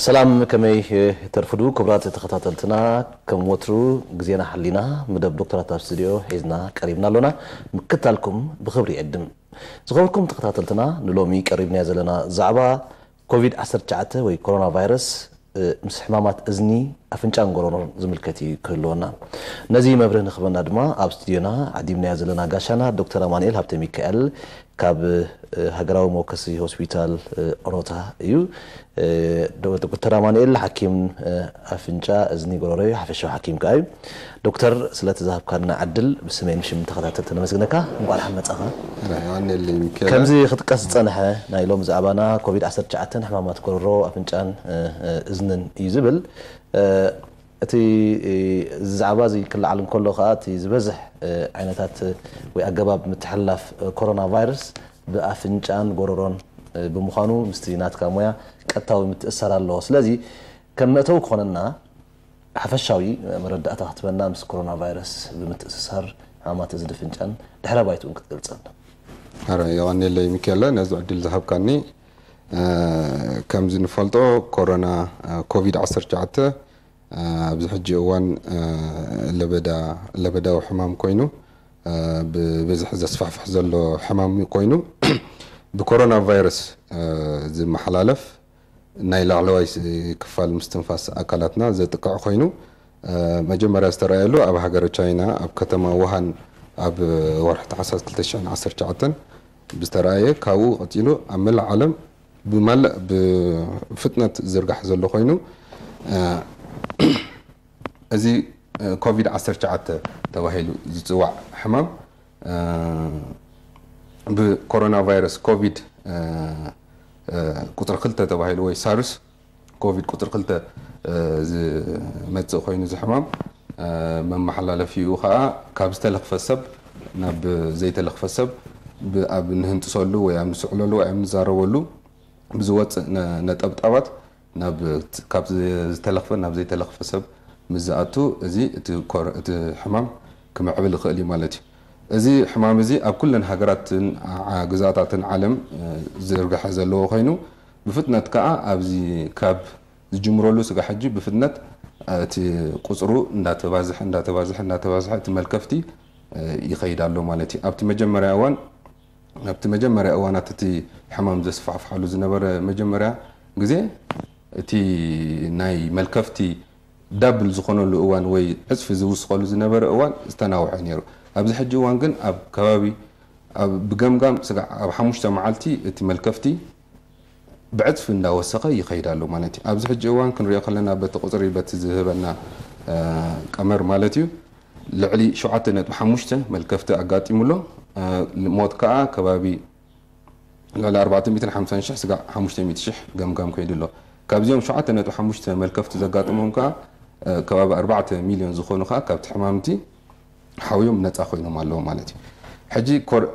ሰላም፣ ከመይ ተርፍዱ ክቡራት ተኸታተልትና? ከም ወትሩ ግዜና ሓሊና መደብ ዶክተራት ኣብ ስቱድዮ ሒዝና ቀሪብና ኣሎና። ምክታልኩም ብኽብሪ ይዕድም። ዝኸበርኩም ተኸታተልትና፣ ንሎሚ ቀሪብናዮ ዘለና ዛዕባ ኮቪድ ዓሰርተ ትሽዓተ ወይ ኮሮና ቫይረስ፣ እ፣ ምስ ሕማማት እዝኒ፣ ኣፍንጫን ጎረሮን ዝምልከት እዩ ክህልወና። ነዚ መብርሂ ንክህበና ድማ ኣብ ስቱድዮና ዓዲምናዮ ዘለና ጋሻና ዶክተር ኣማኑኤል ሃብተ ሚካኤል ካብ፣ እ፣ ሃገራዊ መወከሲ ሆስፒታል፣ እ፣ ኦሮታ እዩ። እ፣ ዶ-፣ ዶክተር ኣማኑኤል ሓኪም፣ እ፣ ኣፍንጫ፣ እዝኒ፣ ጎረሮ እዩ፣ ሓፈሻዊ ሓኪም ከኣ እዩ። ዶክተር፣ ስለቲ ዝሃብካና ዕድል ብስመይን ብሽም ተኸታተልቲ ነመስግነካ። እንቋዕ ደሓን መጻኻ። የቐንየለይ ሚካኤል። ከምዚ ክጥቀስ ዝጸንሐ ናይ ሎሚ ዛዕባና ኮቪድ ዓሰርተ ትሽዓተ፣ ሕማማት ጎረሮ፣ ኣፍንጫን፣ እ፣ እ፣ እዝንን እዩ ዝብል። እ፣ እቲ፣ እ፣ እዚ ዛዕባ እዚ ክለዓል እንከሎ ከኣ እቲ ዝበዝሕ፣ እ፣ ዓይነታት፣ እ፣ ወይ ኣገባብ ምትሕልላፍ፣ እ፣ ኮሮና ቫይረስ ብኣፍንጫን ጎረሮን፣ እ፣ ብምዃኑ ምስቲ ናትካ ሞያ ቀጥታዊ ምትእስሳር ኣለዎ። ስለዚ ከም መእተዊ ክኾነና ሓፈሻዊ መረዳእታ ክትበና ምስ ኮሮና ቫይረስ ብምትእስሳር ሕማማት እዝኒ ኣፍንጫን ድሕረ ባይትኡን ክትገልጸልና። ኣረ፣ የቐንየለይ ሚካኤል ነዚ ዕድል ዝሃብካኒ። እ፣ ከምዚ ንፈልጦ ኮሮና፣ እ፣ ኮቪድ ዓሰርተ ትሽዓተ፣ እ፣ ኣብዚ ሕጂ እዋን፣ እ፣ ለበዳ-፣ ለበዳዊ ሕማም ኮይኑ፣ እ፣ ብብዝሒ ዘስፋሕፍሕ ዘሎ ሕማም ኮይኑ ብኮሮና ቫይረስ፣ እ፣ ዝመሓላለፍ ናይ ላዕለዋይ ስ-፣ ክፋል ምስትንፋስ ኣካላትና ዘጥቅዕ ኮይኑ፣ እ፣ መጀመርያ ዝተረኣየሉ ኣብ ሃገረ ቻይና ኣብ ከተማ ውሃን ኣብ ወርሒ ታሕሳስ ክልተ ሽሕን ዓሰርተ ትሽዓተን ብዝተረኣየ፣ ካብኡ ቀጺሉ ኣብ መላእ ዓለም ብማልእ ብፍጥነት ዝርጋሕ ዘሎ ኮይኑ፣ እ፣ እዚ፣ እ፣ ኮቪድ ዓሰርተ ትሽዓተ ተባሂሉ ዝጽዋዕ ሕማም፣ እ፣ ብኮሮና ቫይረስ ኮቪድ፣ እ፣ እ፣ ቁጽሪ ክልተ ተባሂሉ ወይ ሳርስ ኮቪድ ቁጽሪ ክልተ፣ እ፣ ዝመጽእ ኮይኑ፣ እዚ ሕማም፣ እ፣ መመሓላለፊኡ ከኣ ካብ ዝተለኽፈ ሰብ ናብ ዘይተለኽፈ ሰብ ብ-፣ ኣብ ንህንጥሰሉ ወይ ኣብ ንስዕለሉ ወይ ኣብ ንዛረበሉ ብዝወጽእ ነ-፣ ነጠብጣባት ናብ፣ ካብ ዝተለኽፈ ናብ ዘይተለኽፈ ሰብ ምስ ዝኣቱ፣ እዚ እቲ ኮር-፣ እቲ ሕማም ክምዕብል ይኽእል እዩ ማለት እዩ። እዚ ሕማም እዚ ኣብ ኩለን ሃገራትን ዓ-፣ ግዝኣታትን ዓለም፣ እ፣ ዝርግሐ ዘለዎ ኮይኑ፣ ብፍጥነት ከኣ ኣብዚ ካብ ዝጅምረሉ ስጋብ ሕጂ ብፍጥነት፣ እ፣ እቲ ቁጽሩ እንዳተባዝሐ፣ እንዳተባዝሐ፣ እንዳተባዝሐ እቲ መልከፍቲ፣ እ፣ ይኸይድ ኣሎ ማለት እዩ። ኣብቲ መጀመርያ እዋን ኣብቲ መጀመርያ እዋናት እቲ ሕማም ዘስፋሕፍሓሉ ዝነበረ መጀመርያ ግዜ፣ እቲ ናይ መልከፍቲ ዳብል ዝኾነሉ እዋን ወይ ዕጽፊ ዝውስኸሉ ዝነበረ እዋን ዝተናውሐ ነይሩ። ኣብዚ ሕጂ እዋን ግን ኣብ ከባቢ፣ ኣብ ብገምጋም ስጋዕ ኣብ ሓሙሽተ መዓልቲ እቲ መልከፍቲ ብዕጽፊ እንዳወሰኸ ይኸይድ ኣሎ ማለት እዩ። ኣብዚ ሕጂ እዋን ክንሪኦ ከለና በቲ ቁጽሪ፣ በቲ ዝህበና፣ እ፣ ቀመር ማለት እዩ፣ ልዕሊ ሸውዓተ ነጥቢ ሓሙሽተ መልከፍቲ ኣጋጢሙ ኣሎ። እ፣ ሞት ከኣ ከባቢ ልዕሊ ኣርባዕተ ሚእትን ሓምሳን ሽሕ ስጋዕ ሓሙሽተ ሚእቲ ሽሕ ገምጋም ከይዱ ኣሎ። ካብዚኦም ሸውዓተ ነጥቢ ሓሙሽተ መልከፍቲ ዘጋጠሞም ከኣ፣ እ፣ ከባቢ ኣርባዕተ ሚልዮን ዝኾኑ ከኣ ካብቲ ሕማምቲ ሓውዮም ነጻ ኮይኖም ኣለዉ ማለት እዩ። ሕጂ ኮር-፣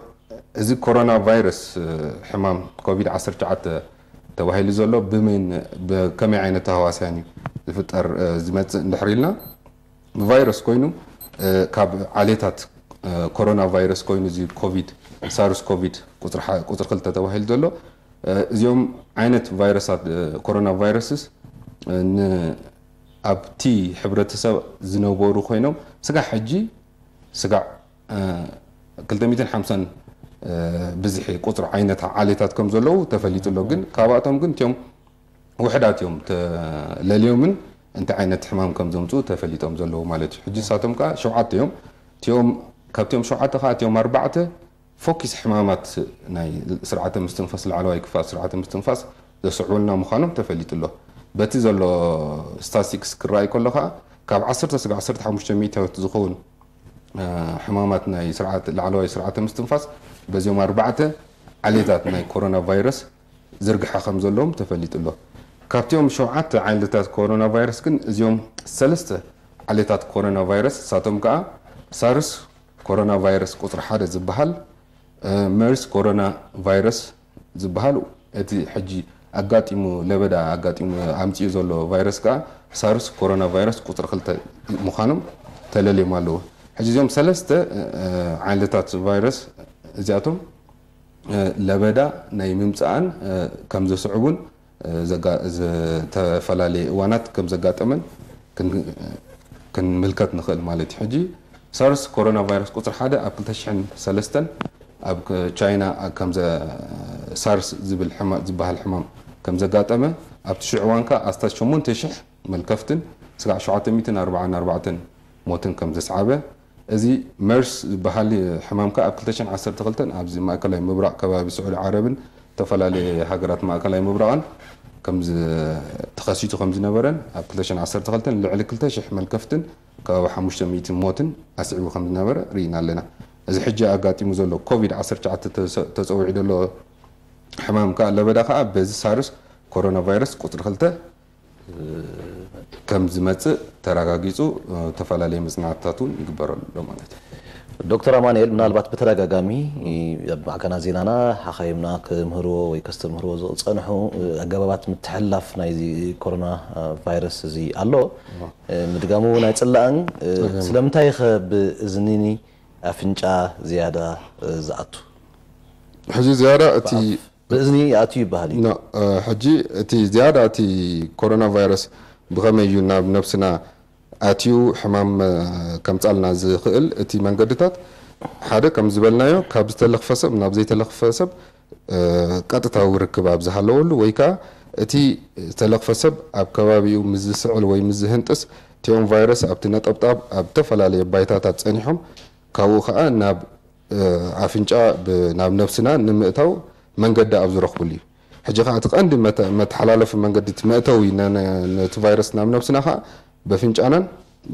እዚ ኮሮና ቫይረስ፣ እ፣ ሕማም ኮቪድ ዓሰርተ ትሽዓተ ተባሂሉ ዘሎ ብመን፣ ብከመይ ዓይነት ተሃዋስያን እዩ ዝፍጠር፣ እ፣ ዝመጽእ እንድሕር ኢልና፣ ብቫይረስ ኮይኑ፣ እ፣ ካብ ዓሌታት፣ እ፣ ኮሮና ቫይረስ ኮይኑ፣ እዚ ኮቪድ፣ ሳርስ ኮቪድ ቁጽሪ ሓ-፣ ቁጽሪ ክልተ ተባሂሉ ዘሎ፣ እ፣ እዚኦም ዓይነት ቫይረሳት፣ እ፣ ኮሮና ቫይረስስ፣ እ፣ ን-፣ ኣብቲ ሕብረተሰብ ዝነበሩ ኮይኖም፣ ስጋዕ ሕጂ፣ ስጋዕ፣ እ፣ ክልተ ሚእትን ሓምሳን፣ እ፣ ብዝሒ ቁጽሪ ዓይነት ዓሌታት ከም ዘለዉ ተፈሊጡ ኣሎ። ግን ካብኣቶም ግን እቲኦም ውሕዳት እዮም ተለልዮምን እንታይ ዓይነት ሕማም ከም ዘምጽኡ ተፈሊጦም ዘለዉ ማለት እዩ። ሕጂ ንሳቶም ከኣ ሸውዓተ እዮም። እቲኦም፣ ካብቲኦም ሸውዓተ ከኣ እቲኦም ኣርባዕተ ፎኪስ ሕማማት ናይ ስርዓተ ምስትንፋስ፣ ላዕለዋይ ክፋል ስርዓተ ምስትንፋስ ዘስዕቡልና ምዃኖም ተፈሊጡ ኣሎ። በቲ ዘሎ ስታስቲክስ ክረኣይ ከሎ ከኣ ካብ ዓሰርተ ስጋዕ ዓሰርተ ሓሙሽተ ሚእታዊት ዝኸውን፣ እ፣ ሕማማት ናይ ስርዓት፣ ላዕለዋይ ስርዓተ ምስትንፋስ በዚኦም ኣርባዕተ ዓሌታት ናይ ኮሮና ቫይረስ ዝርግሐ ከም ዘለዎም ተፈሊጡ ኣሎ። ካብቲኦም ሸውዓተ ዓሌታት ኮሮና ቫይረስ ግን እዚኦም ሰለስተ ዓሌታት ኮሮና ቫይረስ፣ ንሳቶም ከኣ ሳርስ ኮሮና ቫይረስ ቁጽሪ ሓደ ዝበሃል፣ እ፣ መርስ ኮሮና ቫይረስ ዝበሃል፣ እቲ ሕጂ ኣጋጢሙ፣ ለበዳ ኣጋጢሙ ኣምጺኡ ዘሎ ቫይረስ ከኣ ሳርስ ኮሮና ቫይረስ ቁጽሪ ክልተ ምዃኖም ተለልዮም ኣለዉ። ሕጂ እዚኦም ሰለስተ፣ እ፣ ዓይነታት ቫይረስ እዚኣቶም፣ እ፣ ለበዳ ናይ ምምጻኣን፣ እ፣ ከም ዘስዕቡን፣ እ፣ ዘጋ-፣ ዝተፈላለየ እዋናት ከም ዘጋጠመን ክን-፣ ክንምልከት ንኽእል ማለት እዩ። ሕጂ ሳርስ ኮሮና ቫይረስ ቁፅሪ ሓደ ኣብ ክልተ ሽሕን ሰለስተን ኣብ ክ-፣ ቻይና ከምዘ-፣ ሳርስ ዝብል ሕማ-፣ ዝበሃል ሕማም ከም ዘጋጠመ ኣብቲ ሽዑ እዋን ከኣ ኣስታት ሸሞንተ ሽሕ መልከፍትን ስጋዕ ሸውዓተ ሚእትን ኣርባዓን ኣርባዕተን ሞትን ከም ዘስዓበ፣ እዚ መርስ ዝበሃል ሕማም ከኣ ኣብ ክልተ ሽሕን ዓሰርተ ክልተን ኣብዚ ማእከላይ ምብራቕ ከባቢ ስዑዲ ዓረብን ዝተፈላለየ ሃገራት ማእከላይ ምብራቕን ከም ዝ-፣ ተኸሲቱ ከም ዝነበረን ኣብ ክልተ ሽሕን ዓሰርተ ክልተን ልዕሊ ክልተ ሽሕ መልከፍትን ከባቢ ሓሙሽተ ሚእቲ ሞትን ኣስዒቡ ከም ዝነበረ ርኢና ኣለና። እዚ ሕጂ ኣጋጢሙ ዘሎ ኮቪድ ዓሰርተ ትሽዓተ ተሰ-፣ ተጸዊዑ ዘሎ ሕማም ከኣ ለበዳ ከኣ በዚ ሳርስ ኮሮና ቫይረስ ቁጽሪ ክልተ ከም ዝመጽእ ተረጋጊጹ፣ እ፣ ተፈላለየ መጽናዕትታት እውን ይግበረሉ ኣሎ ማለት እዩ። ዶክተር ኣማኑኤል፣ ምናልባት ብተደጋጋሚ ኣብ ማዕከናት ዜናና ሓኻይምና ክምህርዎ ወይ ከስተምህርዎ ዝጸንሑ፣ እ፣ ኣገባባት ምትሕልላፍ ናይዚ ኮሮና፣ እ፣ ቫይረስ እዚ ኣሎ። እዋ። እ፣ ምድጋሙ እውን ኣይጽላእን። እ፣ እም። ስለምንታይ ኸ ብእዝኒኒ ኣፍንጫ ዝያዳ፣ እ፣ ዝኣቱ? ሕጂ ዝያዳ እቲ ብኣፍ፣ ብእዝኒ ይኣቱ ይበሃል እዩ። ኖ፣ እ፣ ሕጂ እቲ ዝያዳ እቲ ኮሮና ቫይረስ ብኸመይ እዩ ናብ ነብስና ኣትዩ ሕማም፣ እ፣ ከምጻልና ዝኽእል እቲ መንገድታት ሓደ ከም ዝበልናዮ ካብ ዝተለኽፈ ሰብ ናብ ዘይተለኽፈ ሰብ፣ እ፣ ቀጥታዊ ርክብ ኣብ ዝሃለወሉ ወይ ከኣ እቲ ዝተለኽፈ ሰብ ኣብ ከባቢኡ ምስ ዝስዕል ወይ ምስ ዝህንጥስ እቲኦም ቫይረስ ኣብቲ ነጠብጣብ ኣብ ዝተፈላለየ ባይታታት ጸኒሖም ካብኡ ከኣ ናብ፣ እ፣ ኣፍንጫ ብ-፣ ናብ ነብስና ንምእታው መንገዲ ኣብ ዝረኽብሉ እዩ። ሕጂ ከኣ እቲ ቀንዲ መተ-፣ መተሓላለፊ መንገዲ እቲ መእተዊ ነ-፣ ነ-፣ ነቲ ቫይረስ ናብ ነብስና ከኣ በፍንጫናን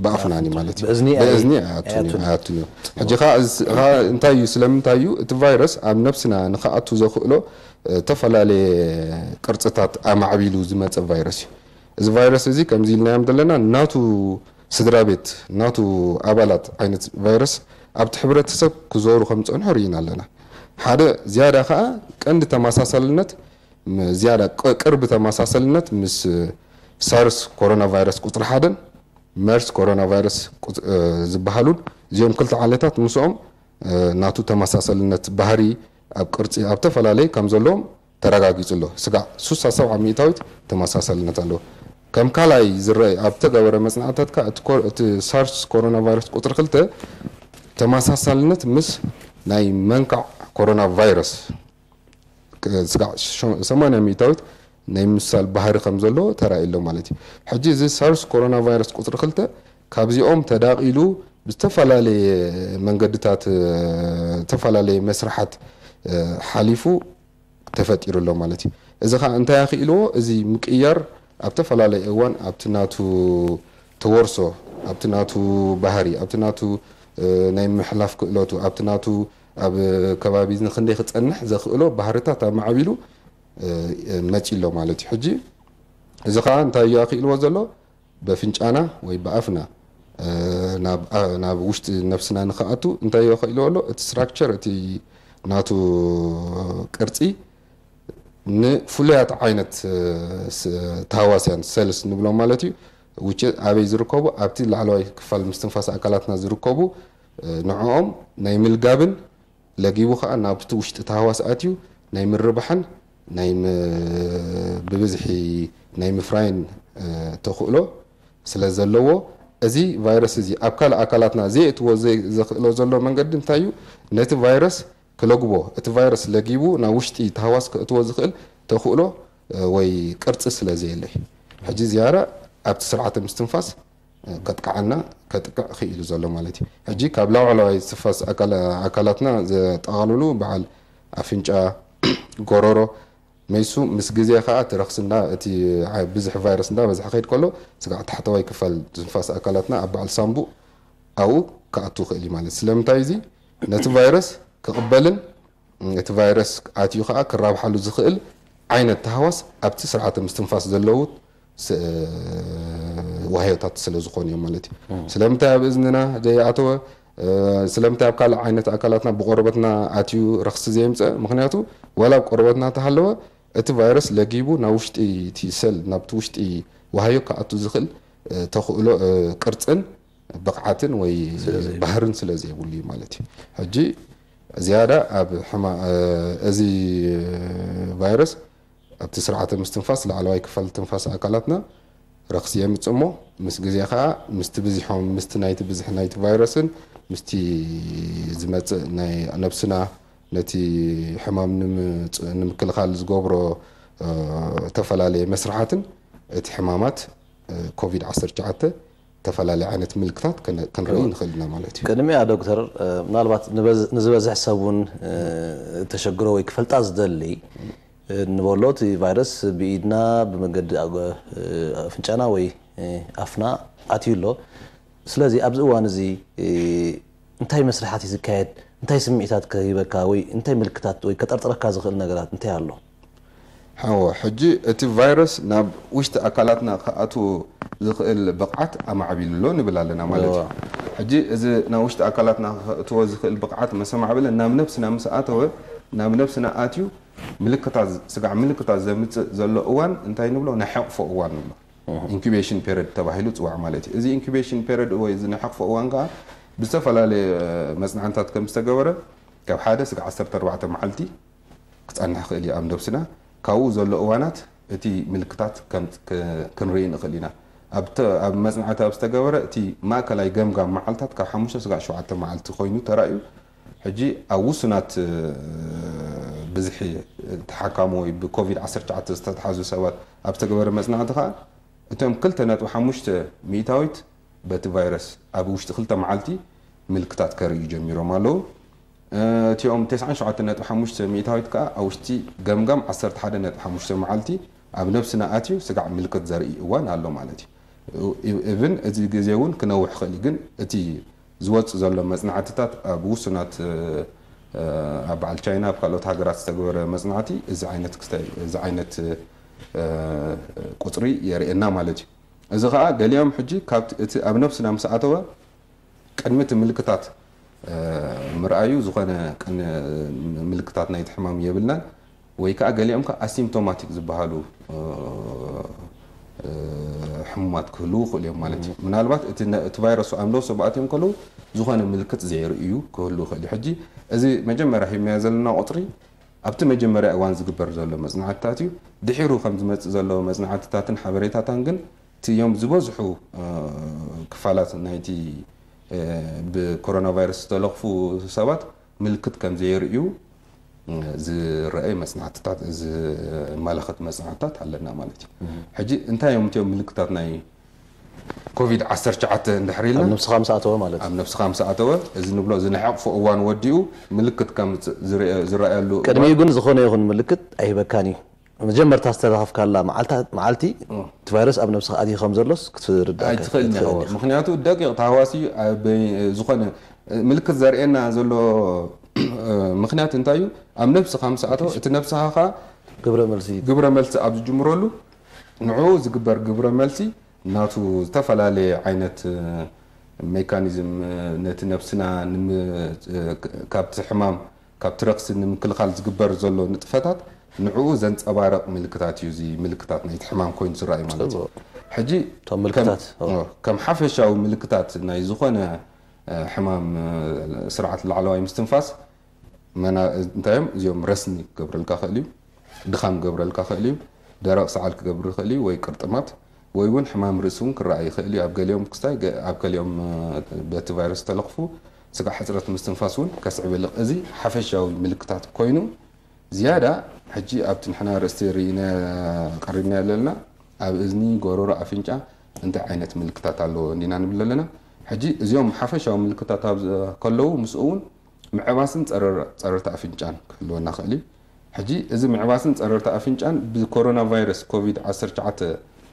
ብኣፍናን እዩ ማለት እዩ። ብእዝኒ ኣይ-፣ ብእዝኒ ኣይኣቱን እዩ፣ ኣይኣቱን እዩ። ኣይኣቱን እዩ። ሕጂ ከኣ እዚ ከኣ እንታይ እዩ፣ ስለምንታይ እዩ እቲ ቫይረስ ኣብ ነብስና ንኽኣቱ ዘኽእሎ፣ እ፣ ዝተፈላለየ ቅርጽታት ኣማዕቢሉ ዝመጸ ቫይረስ እዩ። እዚ ቫይረስ እዚ ከምዚ ኢልናዮም ዘለና ናቱ ስድራ ቤት፣ ናቱ ኣባላት ዓይነት ቫይረስ ኣብቲ ሕብረተሰብ ክዞሩ ከም ዝጸንሑ ርኢና ኣለና። ሓደ ዝያዳ ከኣ ቀንዲ ተመሳሳልነት፣ ም-፣ ዝያዳ ቅ-፣ ቅርቢ ተመሳሳልነት ምስ ሳርስ ኮሮና ቫይረስ ቁጽሪ ሓደን መርስ ኮሮና ቫይረስ ቁጽ-፣ እ፣ ዝበሃሉን እዚኦም ክልተ ዓሌታት ምስኦም፣ እ፣ ናቱ ተመሳሳልነት ባህሪ ኣብ ቅርጺ ኣብ ተፈላለየ ከም ዘለዎም ተረጋጊጹ ኣሎ። ስጋዕ ሱሳ ሰብዓ ሚእታዊት ተመሳሳልነት ኣለዎ። ከም ካልኣይ ዝረኣይ ኣብ ተገበረ መጽናዕትታት ከኣ እቲ ኮር-፣ እቲ ሳርስ ኮሮና ቫይረስ ቁጽሪ ክልተ ተመሳሳልነት ምስ ናይ መንካዕ ኮሮና ቫይረስ ክ-፣ ስጋዕ ሸ-፣ ሰማንያ ሚእታዊት ናይ ምምሳል ባህሪ ከም ዘለዎ ተራእዩ ኣሎ ማለት እዩ። ሕጂ እዚ ሳርስ ኮሮና ቫይረስ ቁጽሪ ክልተ ካብዚኦም ተዳቒሉ ብዝተፈላለየ መንገድታት፣ እ፣ ዝተፈላለየ መስርሓት፣ እ፣ ሓሊፉ ተፈጢሩ ኣሎ ማለት እዩ። እዚ ኸኣ እንታይ ኣኽኢልዎ? እዚ ምቅያር ኣብ ተፈላለየ እዋን ኣብቲ ናቱ ተወርሶ፣ ኣብቲ ናቱ ባህሪ፣ ኣብቲ ናቱ፣ እ፣ ናይ ምሕላፍ ክእለቱ፣ ኣብቲ ናቱ ኣብ ከባቢ ንክንደይ ክጸንሕ ዘኽእሎ ባህርታት ኣማዕቢሉ፣ እ፣ መጺኡ ኣሎ ማለት እዩ። ሕጂ እዚ ኸኣ እንታይ እዩ ኣኽኢልዎ ዘሎ? በፍንጫና ወይ ብኣፍና፣ እ፣ ናብ፣ እ፣ ናብ ውሽጢ ነብስና ንኽኣቱ እንታይ የኽእልዎ ኣሎ? እቲ ስትራክቸር፣ እቲ ናቱ ቅርጺ ንፍሉያት ዓይነት፣ እ፣ ስ-፣ ተሃዋስያን፣ ሰልስ ንብሎም ማለት እዩ። ውጭ ኣበይ ዝርከቡ? ኣብቲ ላዕለዋይ ክፋል ምስትንፋስ ኣካላትና ዝርከቡ፣ እ፣ ንዕኦም ናይ ምልጋብን ለጊቡ ኸኣ ናብቲ ውሽጢ ተሃዋስ ኣትዩ ናይ ምርባሕን ናይ ም-፣ ብብዝሒ ናይ ምፍራይን፣ እ፣ ተኽእሎ ስለ ዘለዎ፣ እዚ ቫይረስ እዚ ኣብ ካልእ ኣካላትና ዘየእትዎ ዘይ-፣ ዘኽእሎ ዘሎ መንገዲ እንታይ እዩ? ነቲ ቫይረስ ክለግቦ፣ እቲ ቫይረስ ለጊቡ ናብ ውሽጢ ተሃዋስ ከእትዎ ዝኽእል ተኽእሎ፣ እ፣ ወይ ቅርጺ ስለ ዘየለ እዩ። ሕጂ ዝያዳ ኣብቲ ስርዓተ ምስትንፋስ ከጥቅዓና፣ ከጥቅዕ ክኢሉ ዘሎ ማለት እዩ። ሕጂ ካብ ላዕለዋይ ትንፋስ ኣካላ-፣ ኣካላትና ዘጠቓልሉ በዓል ኣፍንጫ፣ ጎረሮ፣ መይሱ ምስ ግዜ ከኣ እቲ ረኽሲ እንዳ-፣ እቲ ዓ-፣ ብዝሒ ቫይረስ እንዳበዝሐ ከይድ ከሎ ስጋዕ ታሕተዋይ ክፋል ትንፋስ ኣካላትና ኣብ በዓል ሳንቡእ ኣብኡ ክኣቱ ይኽእል እዩ ማለት እዩ። ስለምንታይ እዚ ነቲ ቫይረስ ክቕበልን እቲ ቫይረስ ኣትዩ ከኣ ክራብሓሉ ዝኽእል ዓይነት ተሃዋስ ኣብቲ ስርዓተ ምስትንፋስ ዘለዉ ስ-፣ ዋህዮታት ስለ ዝኾኑ እዮም ማለት እዩ። እም። ስለምንታይ ኣብ እዝንና ዘይኣተወ፣ እ፣ ስለምንታይ ኣብ ካልእ ዓይነት ኣካላትና ብቆርበትና ኣትዩ ረኽሲ ዘየምጽእ? ምኽንያቱ ዋላ ኣብ ቆርበትና እንተሃለወ እቲ ቫይረስ ለጊቡ ናብ ውሽጢ እቲ ሰል፣ ናብቲ ውሽጢ ዋህዮ ክኣቱ ዝኽእል፣ እ፣ ተኽእሎ፣ እ፣ ቅርጽን ብቕዓትን ወይ ስለ ዘይብሉ። ባህርን ስለ ዘይብሉ እዩ ማለት እዩ። ሕጂ ዝያዳ ኣብ ሕማ-፣ እ፣ እዚ ቫይረስ ኣብቲ ስርዓተ ምስትንፋስ ላዕለዋይ ክፋል ትንፋስ ኣካላትና ረኽሲ የምጽእ እሞ፣ ምስ ግዜ ኸኣ ምስቲ ብዝሖም፣ ምስቲ ናይቲ ብዝሒ ናይቲ ቫይረስን ምስቲ ዝመጽእ ናይ ነብስና ነቲ ሕማም ንምጽ-፣ ንምክልኻል ዝገብሮ፣ እ፣ እተፈላለየ መስርሓትን እቲ ሕማማት፣ እ፣ ኮቪድ ዓሰርተ ትሽዓተ እተፈላለየ ዓይነት ምልክታት ከነ-፣ ክንርኢ ንኽእል ኢና ማለት እዩ። ቅድሚያ ዶክተር፣ እ፣ ምናልባት ንበዝ-፣ ንዝበዝሕ ሰብ እውን፣ እ፣ ተሸግሮ ወይ ክፈልጣ ዝደሊ፣ እ፣ ንበሎ እቲ ቫይረስ ብኢድና ብመገዲ ኣገ-፣ እ፣ ኣፍንጫና ወይ፣ እ፣ ኣፍና ኣትዩ ኣሎ። ስለዚ ኣብዚ እዋን እዚ፣ እ፣ እንታይ መስርሓት እዩ ዝካየድ? እንታይ ስምዒታት ከህበካ ወይ እንታይ ምልክታት ወይ ከጠርጥረካ ዝኽእል ነገራት እንታይ ኣሎ? ሓዎ፣ ሕጂ እቲ ቫይረስ ናብ ውሽጢ ኣካላትና ክኣትዎ ዝኽእል ብቕዓት ኣማዕቢሉ ኣሎ ንብል ኣለና ማለት እዩ። እዋ። ሕጂ እዚ ናብ ውሽጢ ኣካላትና ክእትዎ ዝኽእል ብቕዓት መሰማዕበለ ናብ ነብስና ምስ ኣተወ፣ ናብ ነብስና ኣትዩ ምልክታት፣ ስጋዕ ምልክታት ዘምጽእ ዘሎ እዋን እንታይ ንብሎ? ናይ ሕቕፎ እዋን ንብሎ። እህ። ኢንኩቤሽን ፔሪድ ተባሂሉ ጽዋዕ ማለት እዩ። እዚ ኢንኩቤሽን ፔሪድ ወይ እዚ ናይ ሕቕፎ እዋን ከኣ ብዝተፈላለየ መጽናዕትታት ከም ዝተገበረ ካብ ሓደ ስጋዕ ዓሰርተ ኣርባዕተ መዓልቲ ክጸንሕ ክእል እዩ ኣብ ነብስና። ካብኡ ዘሎ እዋናት እቲ ምልክታት ከም ክ-፣ ክንርኢ ንኽእል ኢና። ኣብ ተ-፣ ኣብ መጽናዕቲ ኣብ ዝተገበረ እቲ ማእከላይ ገምጋም መዓልታት ካብ ሓሙሽተ ስጋዕ ሸውዓተ መዓልቲ ኮይኑ ተራእዩ። ሕጂ ኣብ ውሱናት፣ እ፣ ብዝሒ ተሓካሚ ወይ ብኮቪድ ዓሰርተ ትሽዓተ ዝተትሓዙ ሰባት ኣብ ዝተገበረ መጽናዕቲ ከኣ እቶም ክልተ ነጥቢ ሓሙሽተ ሚእታዊት በቲ ቫይረስ ኣብ ውሽጢ ክልተ መዓልቲ ምልክታት ከርእዩ ጀሚሮም ኣለዉ። እ፣ እቲኦም ተስዓን ሸውዓተን ነጥቢ ሓሙሽተ ሚእታዊት ከኣ ኣብ ውሽጢ ገምጋም ዓሰርተ ሓደ ነጥቢ ሓሙሽተ መዓልቲ ኣብ ነብስና ኣትዩ ስጋዕ ምልክት ዘርኢ እዋን ኣሎ ማለት እዩ። እ-፣ እብን እዚ ግዜ እውን ክነውሕ ይኽእል እዩ። ግን እቲ ዝወጽእ ዘሎ መጽናዕትታት ኣብ ውሱናት፣ እ፣ እ፣ ኣብ በዓል ቻይና፣ ኣብ ካልኦት ሃገራት ዝተገበረ መጽናዕቲ እዚ ዓይነት ክስታይ-፣ እዚ ዓይነት፣ እ፣ ቁጽሪ የርእየና ማለት እዩ። እዚ ኸኣ ገሊኦም ሕጂ ካብቲ፣ እቲ ኣብ ነብስና ምስ ኣተወ ቅድሚ እቲ ምልክታት፣ እ፣ ምርኣዩ ዝኾነ ቅን-፣ ምልክታት ናይቲ ሕማም የብልናን፣ ወይ ከኣ ገሊኦም ከኣ ኣሲምፕቶማቲክ ዝበሃሉ፣ እ፣ እ፣ ሕሙማት ክህልዉ ይኽእሉ እዮም ማለት እዩ። ምናልባት እቲ ነ-፣ እቲ ቫይረሱ ኣብ ነብሶም ኣትዮም ከለዉ ዝኾነ ምልክት ዘየርእዩ ክህልዉ ይኽእል እዩ። ሕጂ እዚ መጀመርያ ሂብናዮ ዘለና ቁጽሪ ኣብቲ መጀመርያ እዋን ዝግበር ዘሎ መጽናዕትታት እዩ። ድሒሩ ከም ዝመጽእ ዘሎ መጽናዕትታትን ሓበሬታታን ግን እቲ እዮም ዝበዝሑ፣ እ፣ ክፋላት ናይቲ፣ እ፣ ብኮሮና ቫይረስ ዝተለኽፉ ሰባት ምልክት ከም ዘየርእዩ፣ እ፣ ዝረኣየ መጽናዕትታት፣ ዝመለኸት መጽናዕትታት ኣለና ማለት እዩ። እህ። ሕጂ እንታይ እዮም እቲኦም ምልክታት ናይ ኮቪድ ዓሰርተ ትሽዓተ እንድሕር ኢልና? ኣብ ነብስኻ ምስ ኣተወ ማለት እዩ። ኣብ ነብስኻ ምስ ኣተወ፣ እዚ ንብሎ፣ እዚ ናይ ሕቕፎ እዋን ወዲኡ ምልክት ከም ዝ-፣ ዝረአ-፣ ዝረኣየሉ ቅድሚኡ እዋን ግን ዝኾነ ይኹን ምልክት ኣይህበካን እዩ። መጀመርታ ዝተለኸፍካላ መዓልታ-፣ መዓልቲ እ። እቲ ቫይረስ ኣብ ነብስኻ ኣትዩ ከም ዘሎስ ክትርዳእ ኣይትኽእልን ኢኻ። ኣይትኽእልን ኢኻ። ምኽንያቱ ደቂቕ ተሃዋሲ ኣብ ዝኾነ ምልክት ዘርእየና ዘሎ፣ እ፣ ምኽንያት እንታይ እዩ? ኣብ ነብስኻ ምስ ኣተወ፣ እቲ ነብስኻ ኸኣ ግብረ መልሲ። ግብረ መልሲ ኣብ ዝጅምረሉ፣ ንዕኡ ዝግበር ግብረ መልሲ ናቱ ዝተፈላለየ ዓይነት፣ እ፣ ሜካኒዝም፣ እ፣ ነቲ ነብስና ንም-፣ እ፣ ክ-፣ ካብቲ ሕማም፣ ካብቲ ረኽሲ ንምክልኻል ዝግበር ዘሎ ንጥፈታት ንዕኡ ዘንጸባርቕ ምልክታት እዩ፣ እዚ ምልክታት ናይቲ ሕማም ኮይኑ ዝረኣዩ ማለት እዩ። ጽቡቕ። ሕጂ እቶም ከም፣ ምልክታት፣ ኦ። ኦ፣ ከም ሓፈሻዊ ምልክታት ናይ ዝኾነ፣ እ፣ ሕማም፣ እ፣ ስርዓት ላዕለዋይ ምስትንፋስ መና-፣ እንታይ እዮም እዚኦም? ረስኒ ክገብረልካ ክእል እዩ፣ ድኻም ክገብረልካ ክእል እዩ፣ ደረቕ ሰዓል ክገብር ይኽእል እዩ፣ ወይ ቅርጥማት፣ ወይ እውን ሕማም ርእሲ እውን ክረኣይ ይኽእል እዩ። ኣብ ገሊኦም ክስታይ ገ-፣ ኣብ ገሊኦም፣ እ፣ በቲ ቫይረስ ዝተለኽፉ ስጋዕ ሕጽረት ምስትንፋስ እውን ከስዕብ ይኽእል። እዚ ሓፈሻዊ ምልክታት ኮይኑ፣ ዝያዳ ሕጂ ኣብቲ ንሕና ርእሲ ርኢና ቀሪብና ዘለና፣ ኣብ እዝኒ፣ ጎረሮ፣ ኣፍንጫ እንታይ ዓይነት ምልክታት ኣለዎ እንዲና ንብል ኣለና። ሕጂ እዚኦም ሓፈሻዊ ምልክታት ኣብ ዘ-፣ ከለዉ ምስኡ እውን ምዕባስን ጸረር-፣ ጸረርቲ ኣፍንጫን ክህልወና ክእል እዩ። ሕጂ እዚ ምዕባስን ጸረርቲ ኣፍንጫን ብኮሮና ቫይረስ ኮቪድ ዓሰርተ ትሽዓተ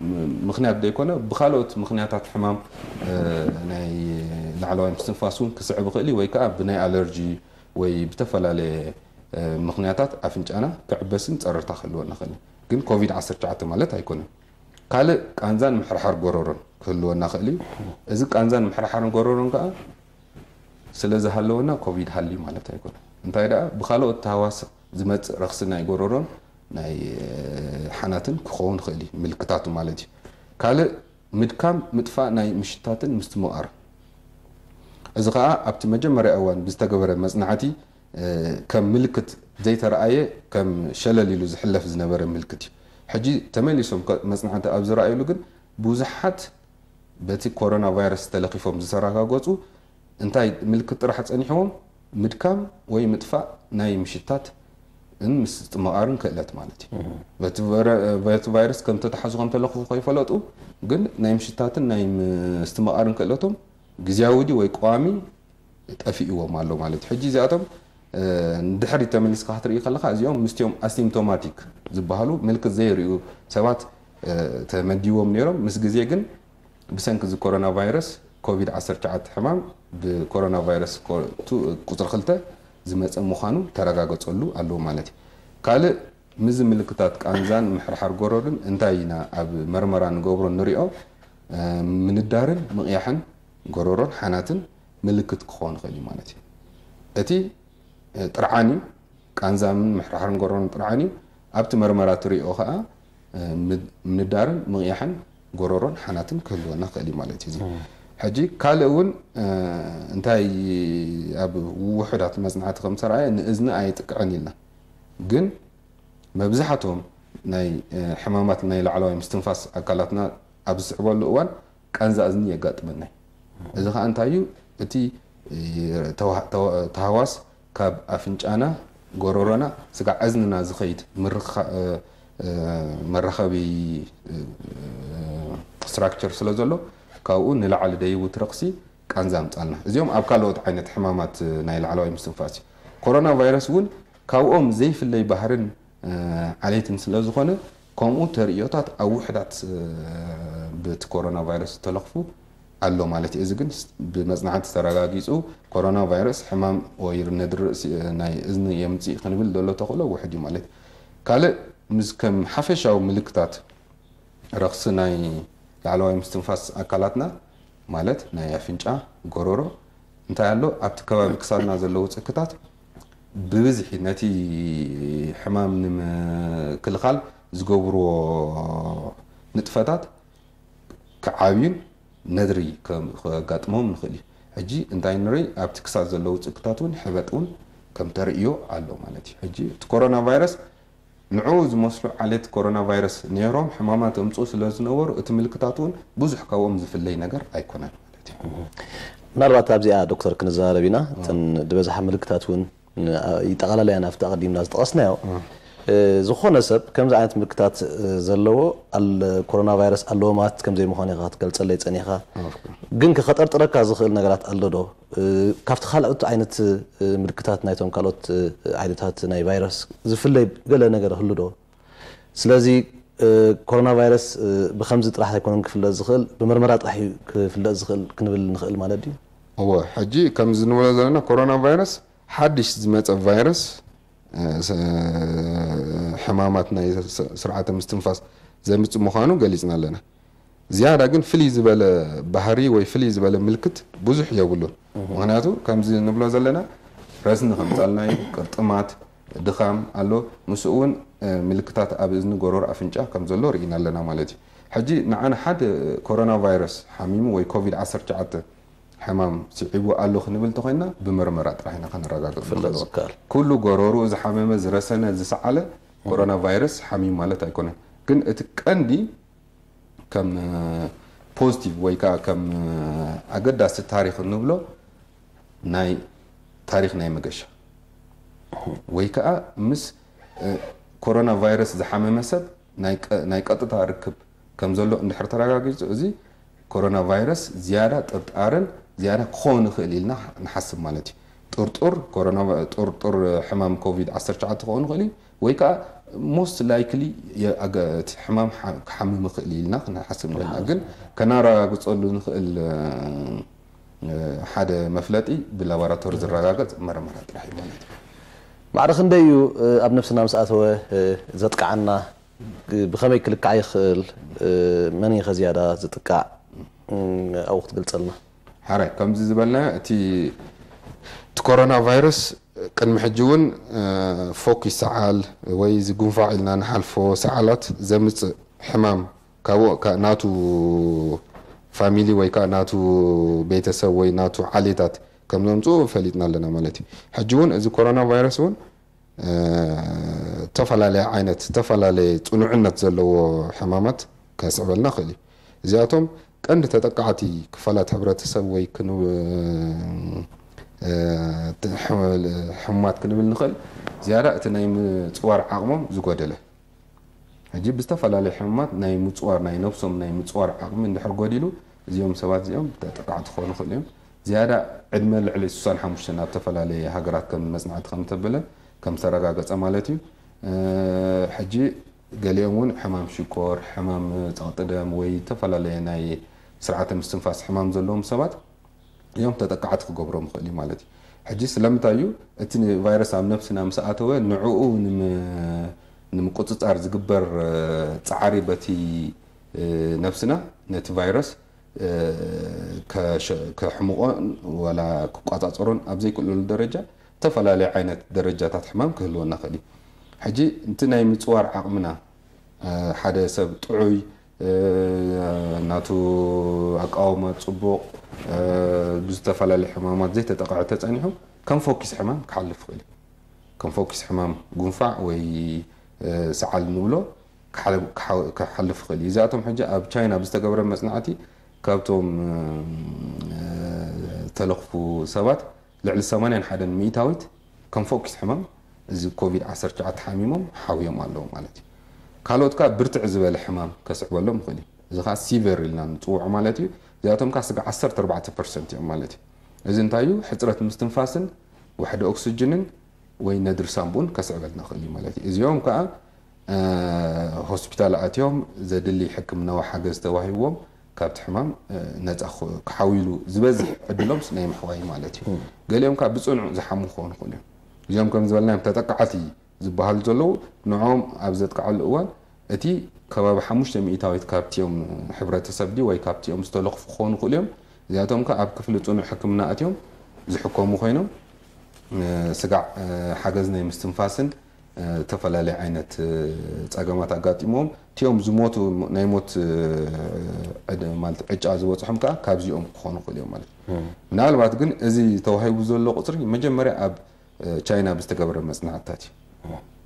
ም-፣ ምኽንያት ዘይኮነ ብኻልኦት ምኽንያታት ሕማም፣ እ፣ ናይ ላዕለዋይ ምስትንፋስ እውን ክስዕብ ይኽእል እዩ፣ ወይ ከኣ ብናይ ኣለርጂ ወይ ብተፈላለየ፣ እ፣ ምኽንያታት ኣፍንጫና ክዕበስን ጸረርታ ክህልወና ይኽእል እዩ። ግን ኮቪድ ዓሰርተ ትሽዓተ ማለት ኣይኮነን። ካልእ ቃንዛን ምሕርሓር ጎረሮን ክህልወና ይኽእል እዩ። እዚ ቃንዛን ምሕርሓርን ጎረሮን ከኣ ስለ ዝሃለወና ኮቪድ ሃልዩ ማለት ኣይኮነን። እንታይ ደኣ ብኻልኦት ተሃዋስ ዝመጽእ ረኽሲ ናይ ጎረሮን ናይ፣ እ፣ ሓናትን ክኸውን ይኽእል እዩ ምልክታቱ ማለት እዩ። ካልእ ምድካም፣ ምጥፋእ ናይ ምሽታትን ምስትምቓር። እዚ ኸኣ ኣብቲ መጀመርያ እዋን ብዝተገበረ መጽናዕቲ፣ እ፣ ከም ምልክት ዘይተረኣየ ከም ሸለል ኢሉ ዝሕለፍ ዝነበረ ምልክት እዩ። ሕጂ ተመሊሶም ከ- መጽናዕቲ ኣብ ዝረኣየሉ ግን ብዙሓት በቲ ኮሮና ቫይረስ ተለኺፎም ዝተረጋገጹ እንታይ ምልክት ጥራሕ ጸኒሕዎም ምድካም ወይ ምጥፋእ ናይ ምሽታት ን ምስትምቓርን ክእለት ማለት እዩ። በቲ ቨረ- በቲ ቫይረስ ከም ተተሓዙ ከም ተለኽፉ ከይፈለጡ ግን ናይ ምሽታትን ናይ ምስትምቓርን ክእለቶም ግዝያዊ ድዩ ወይ ቀዋሚ ጠፊእዎም ኣሎ ማለት እዩ። ሕጂ እዚኣቶም ንድሕሪት ተመሊስካ ክትርኢ ከለኻ እዚኦም ምስቲኦም ኣሲምፕቶማቲክ ዝበሃሉ ምልክት ዘይርእዩ ሰባት ተመዲቦም ነይሮም። ምስ ግዜ ግን ብሰንኪ እዚ ኮሮና ቫይረስ ኮቪድ ዓሰርተ ትሽዓተ ሕማም ብኮሮና ቫይረስ ቁፅሪ ክልተ ዝመፀ ምዃኑ ተረጋገፀሉ ኣለዉ ማለት እዩ። ካልእ ምዚ ምልክታት ቃንዛን ምሕርሓር ጎረርን እንታይ ኢና ኣብ መርመራ ንገብሮ ንሪኦ ምንዳርን ምቕያሕን ጎረሮን ሓናትን ምልክት ክኾን ይኽእል እዩ ማለት እዩ። እቲ ጥርዓን እዩ። ቃንዛምን ምሕርሓርን ጎረሮን ጥርዓን እዩ። ኣብቲ መርመራ ትሪኦ ከዓ ምንዳርን ምቕያሕን ጎረሮን ሓናትን ክህልወና ክእል እዩ ማለት እዩ። ሕጂ ካልእ እውን እንታይ ኣብ ውሑዳት መፅናዕቲ ከም ዝተረኣየ ንእዝኒ ኣየጥቅዕን ኢልና፣ ግን መብዛሕትኦም ናይ ሕማማት ናይ ላዕለዋይ ምስትንፋስ ኣካላትና ኣብ ዝስዕበሉ እዋን ቃንዛ እዝኒ የጋጥመና እዩ። እዚ ከዓ እንታይ እዩ? እቲ ተሃዋስ ካብ ኣፍንጫና፣ ጎረሮና፣ ስጋዕ እዝንና ዝኸይድ መራኸቢ ስትራክቸር ስለ ዘሎ ካብኡ ንላዕሊ ደይቡ ትረቕሲ ቃንዛ ኣምፃልና። እዚኦም ኣብ ካልኦት ዓይነት ሕማማት ናይ ላዕለዋይ ምስትንፋስ እዩ። ኮሮና ቫይረስ እውን ካብኦም ዘይፍለይ ባህርን ዓሌትን ስለ ዝኾነ ከምኡ ተርእዮታት ኣብ ውሕዳት ብቲ ኮሮና ቫይረስ ዝተለኽፉ ኣሎ ማለት እዩ። እዚ ግን ብመፅናዕቲ ተረጋጊፁ ኮሮና ቫይረስ ሕማም ወይ ነድሪ ርእሲ ናይ እዝኒ የምፅእ ክንብል ዘሎ ተኽእሎ ውሕድ እዩ ማለት እዩ። ካልእ ምስ ከም ሓፈሻዊ ምልክታት ረኽሲ ናይ ላዕለዋይ ምስትንፋስ ኣካላትና ማለት ናይ ኣፍንጫ፣ ጎረሮ እንታይ ኣሎ ኣብቲ ከባቢ ክሳድና ዘለዉ ፅክታት ብብዝሒ ነቲ ሕማም ንምክልኻል ዝገብርዎ ንጥፈታት ክዓብዩን ነድሪ ከጋጥሞም ንኽእል እዩ። ሕጂ እንታይ ንርኢ ኣብቲ ክሳድ ዘለዉ ፅክታት እውን ሕበጥ እውን ከም ተርእዮ ኣሎ ማለት እዩ። ሕጂ እቲ ኮሮና ቫይረስ ንዕኡ ዝመስሉ ዓሌት ኮሮና ቫይረስ ነይሮም ሕማማት እምፅኡ ስለ ዝነበሩ እቲ ምልክታት እውን ብዙሕ ካብኦም ዝፍለይ ነገር ኣይኮነን ማለት እዩ። ምናልባት ኣብዚኣ ዶክተር ክንዘራረብ ኢና። እተን ዝበዝሓ ምልክታት እውን ይጠቓላላ እየን ኣብቲ ኣቐዲምና ዝጠቐስናዮ። ዝኾነ ሰብ ከምዚ ዓይነት ምልክታት ዘለዎ ኮሮና ቫይረስ ኣለዎ ማለት ከም ዘይምዃኑ ኢኻ ክትገልጸለይ ጸኒኻ። ግን ከጠርጥረካ ዝኽእል ነገራት ኣሎ ዶ? ካብቲ ካልኦት ዓይነት ምልክታት ናይቶም ካልኦት ዓይነታት ናይ ቫይረስ ዝፍለይ ገለ ነገር ህሉ ዶ? ስለዚ ኮሮና ቫይረስ ብከምዚ ጥራሕ ኣይኮነን ክፍለጥ ዝኽእል፣ ብመርመራ ጥራሕ እዩ ክፍለጥ ዝኽእል ክንብል ንኽእል ማለት ድዩ? እወ፣ ሕጂ ከምዚ ንብሎ ዘለና ኮሮና ቫይረስ ሓድሽ ዝመፀ ቫይረስ ሕማማት ናይ ስርዓተ ምስትንፋስ ዘምፅእ ምዃኑ ገሊፅና ኣለና። ዝያዳ ግን ፍልይ ዝበለ ባህሪ ወይ ፍልይ ዝበለ ምልክት ብዙሕ የብሉን። ምኽንያቱ ከምዚ ንብሎ ዘለና ረስኒ ከምፃልና እዩ፣ ቅርጥማት፣ ድኻም ኣሎ። ምስኡ እውን ምልክታት ኣብ እዝኒ፣ ጎረሮ፣ ኣፍንጫ ከም ዘሎ ርኢና ኣለና ማለት እዩ። ሕጂ ንዓና ሓደ ኮሮና ቫይረስ ሓሚሙ ወይ ኮቪድ ዓሰርተ ትሽዓተ ሕማም ስዒቡ ኣሎ ክንብል እንተኾይንና ብመርመራ ጥራሕ ኢና ከነረጋግፅ ንኽእል። ኩሉ ጎረርኡ ዝሓመመ፣ ዝረሰነ፣ ዝሰዓለ ኮሮና ቫይረስ ሓሚሙ ማለት ኣይኮነን። ግን እቲ ቀንዲ ከም ፖዚቲቭ ወይ ከዓ ከም ኣገዳሲ ታሪክ እንብሎ ናይ ታሪክ ናይ መገሻ ወይ ከዓ ምስ ኮሮና ቫይረስ ዝሓመመ ሰብ ናይ ቀጥታ ርክብ ከም ዘሎ እንድሕር ተረጋጊፁ እዚ ኮሮና ቫይረስ ዝያዳ ጥርጣርን ዝያዳ ክኸውን ይኽእል ኢልና ንሓስብ ማለት እዩ። ጥርጡር ጥርጡር ሕማም ኮቪድ ዓሰርተ ትሽዓተ ክኸውን ይኽእል እዩ ወይ ከዓ ሞስት ላይክሊ እቲ ሕማም ክሓምም ይኽእል ኢልና ክንሓስብ ንኽእል ኢና። ግን ከናረጋግፀሉ ንኽእል ሓደ መፍለጢ ብላቦራቶሪ ዝረጋገፅ መርመራ ጥራሕ እዩ ማለት እዩ። ማዕረ ክንደይ እዩ ኣብ ነብስና ምስ ኣተወ ዘጥቅዓና? ብኸመይ ክልካዕ ይኽእል? መን እዩ ከ ዝያዳ ዝጥቃዕ? ኣብኡ ክትገልፀልና። ሓራይ ከምዚ ዝበልናዮ እቲ እቲ ኮሮና ቫይረስ ቅድሚ ሕጂ እውን ፎክ ይሰዓል ወይ እዚ ጉንፋዕ ኢልና ንሓልፎ ሰዓላት ዘምፅእ ሕማም ካብኡ ናቱ ፋሚሊ ወይ ከዓ ናቱ ቤተሰብ ወይ ናቱ ዓሌታት ከም ዘምፅኡ ፈሊጥና ኣለና ማለት እዩ። ሕጂ እውን እዚ ኮሮና ቫይረስ እውን እ፣ ዝተፈላለየ ዓይነት፣ ዝተፈላለየ ጽኑዕነት ዘለዎ ሕማማት ከስዕበልና ይኽእል እዩ። እዚኣቶም ቀንዲ ተጠቃዕቲ ክፋላት ሕብረተሰብ ወይ ክንብ-፣ እ፣ ሕ-፣ ሕሙማት ክንብል ንኽእል፣ ዝያዳ እቲ ናይ ምጽዋር ዓቕሞም ዝጎደለ። ሕጂ ብዝተፈላለየ ሕሙማት ናይ ምጽዋር፣ ናይ ነብሶም ናይ ምጽዋር ዓቕሚ እንድሕር ጎዲሉ፣ እዚኦም ሰባት እዚኦም ተጠቃዕቲ ክኾኑ ይኽእሉ እዮም። ዝያዳ ዕድመ ልዕሊ ስሳን ሓሙሽተን ኣብ ዝተፈላለየ ሃገራት ከም መጽናዕቲ ከም ተበለ፣ ከም ዝተረጋገጸ ማለት እዩ። እ፣ ሕጂ ገሊኦም እውን ሕማም ሽኮር፣ ሕማም ጸቕጢ ደም ወይ ዝተፈላለየ ናይ ስርዓተ ምስትንፋስ ሕማም ዘለዎም ሰባት እዮም ተጠቃዕቲ ክገብሮም ይኽእል እዩ ማለት እዩ። ሕጂ ስለምንታይ እዩ እቲ ቫይረስ ኣብ ነብስና ምስ ኣተወ ንዕኡ ንም-፣ ንምቁጽጻር ዝግበር፣ እ፣ ጻዕሪ በቲ፣ እ፣ ነብስና ነቲ ቫይረስ፣ እ፣ ከሸ-፣ ከሕምቖን ዋላ ክቋጻጸሮን ኣብ ዘይክእለሉ ደረጃ ዝተፈላለየ ዓይነት ደረጃታት ሕማም ክህልወና ይኽእል እዩ። ሕጂ እቲ ናይ ምጽዋር ዓቕምና፣ እ፣ ሓደ ሰብ ጥዑይ፣ እ፣ ናቱ ኣቃውማ ጽቡቕ፣ እ፣ ብዝተፈላለየ ሕማማት ዘይተጠቕዐ ተጸኒሑ ከም ፎኪስ ሕማም ክሓልፍ ይኽእል እዩ። ከም ፎኪስ ሕማም ጉንፋዕ ወይ፣ እ፣ ሰዓል ንብሎ ክሓል-፣ ክሓ-፣ ክሓልፍ ይኽእል እዩ። እዚኣቶም ሕጂ ኣብ ቻይና ብዝተገብረ መጽናዕቲ ካብቶም፣ እ፣ ተለኽፉ ሰባት ልዕሊ ሰማንያን ሓደን ሚእታዊት ከም ፎኪስ ሕማም እዚ ኮቪድ ዓሰርተ ትሽዓተ ሓሚሞም ሓውዮም ኣለዉ ማለት እዩ። ካልኦት ከኣ ብርትዕ ዝበለ ሕማም ከስዕበሎም ይኽእል እዩ። እዚ ከኣ ሲቨር ኢልና ንጽውዖ ማለት እዩ። እዚኣቶም ከኣ ስጋ ዓሰርተ ኣርባዕተ ፐርሰንት እዮም ማለት እዩ። እዚ እንታይ እዩ? ሕጽረት ምስትንፋስን ዋሕዲ ኦክስጅንን ወይ ነድሪ ሳንቡን ከስዕበልና ይኽእል እዩ ማለት እዩ። እዚኦም ከኣ፣ እ፣ ሆስፒታል ኣትዮም ዘድሊ ሕክምናዊ ሓገዝ ተዋሂብዎም ካብቲ ሕማም፣ እ፣ ነጻ ክኾ-፣ ክሓውዩሉ ዝበዝሕ ዕድሎምስ ናይ ምሕዋይ ማለት እዩ። ገሊኦም ከኣ ብጽኑዕ ዝሓሙ ክኾኑ ይኽእሉ እዮም። እዚኦም ከም ዝበልናዮም ተጠቃዕቲ ዝበሃሉ ዘለዉ፣ ንዕኦም ኣብ ዘጥቅዓሉ እዋን እቲ ከባቢ ሓሙሽተ ሚእታዊት ካብቲኦም ሕብረተሰብ ድዩ ወይ ካብቲኦም ዝተለኽፉ ክኾኑ ይኽእሉ እዮም። እዚኣቶም ከኣ ኣብ ክፍሊ ጽኑዕ ሕክምና ኣትዮም ዝሕከሙ ኮይኖም፣ እ፣ ስጋዕ፣ እ፣ ሓገዝ ናይ ምስትንፋስን፣ እ፣ ዝተፈላለየ ዓይነት፣ እ፣ ጸገማት ኣጋጢሞም እቲኦም ዝሞቱ፣ ናይ ሞት፣ እ፣ ዕድ-፣ ማለት ዕጫ ዝበጽሖም ከኣ ካብዚኦም ክኾኑ ይኽእሉ እዮም ማለት እዩ። ምናልባት ግን እዚ ተዋሂቡ ዘሎ ቁጽሪ መጀመርያ ኣብ፣ እ፣ ቻይና ብዝተገበረ መጽናዕትታት እዩ።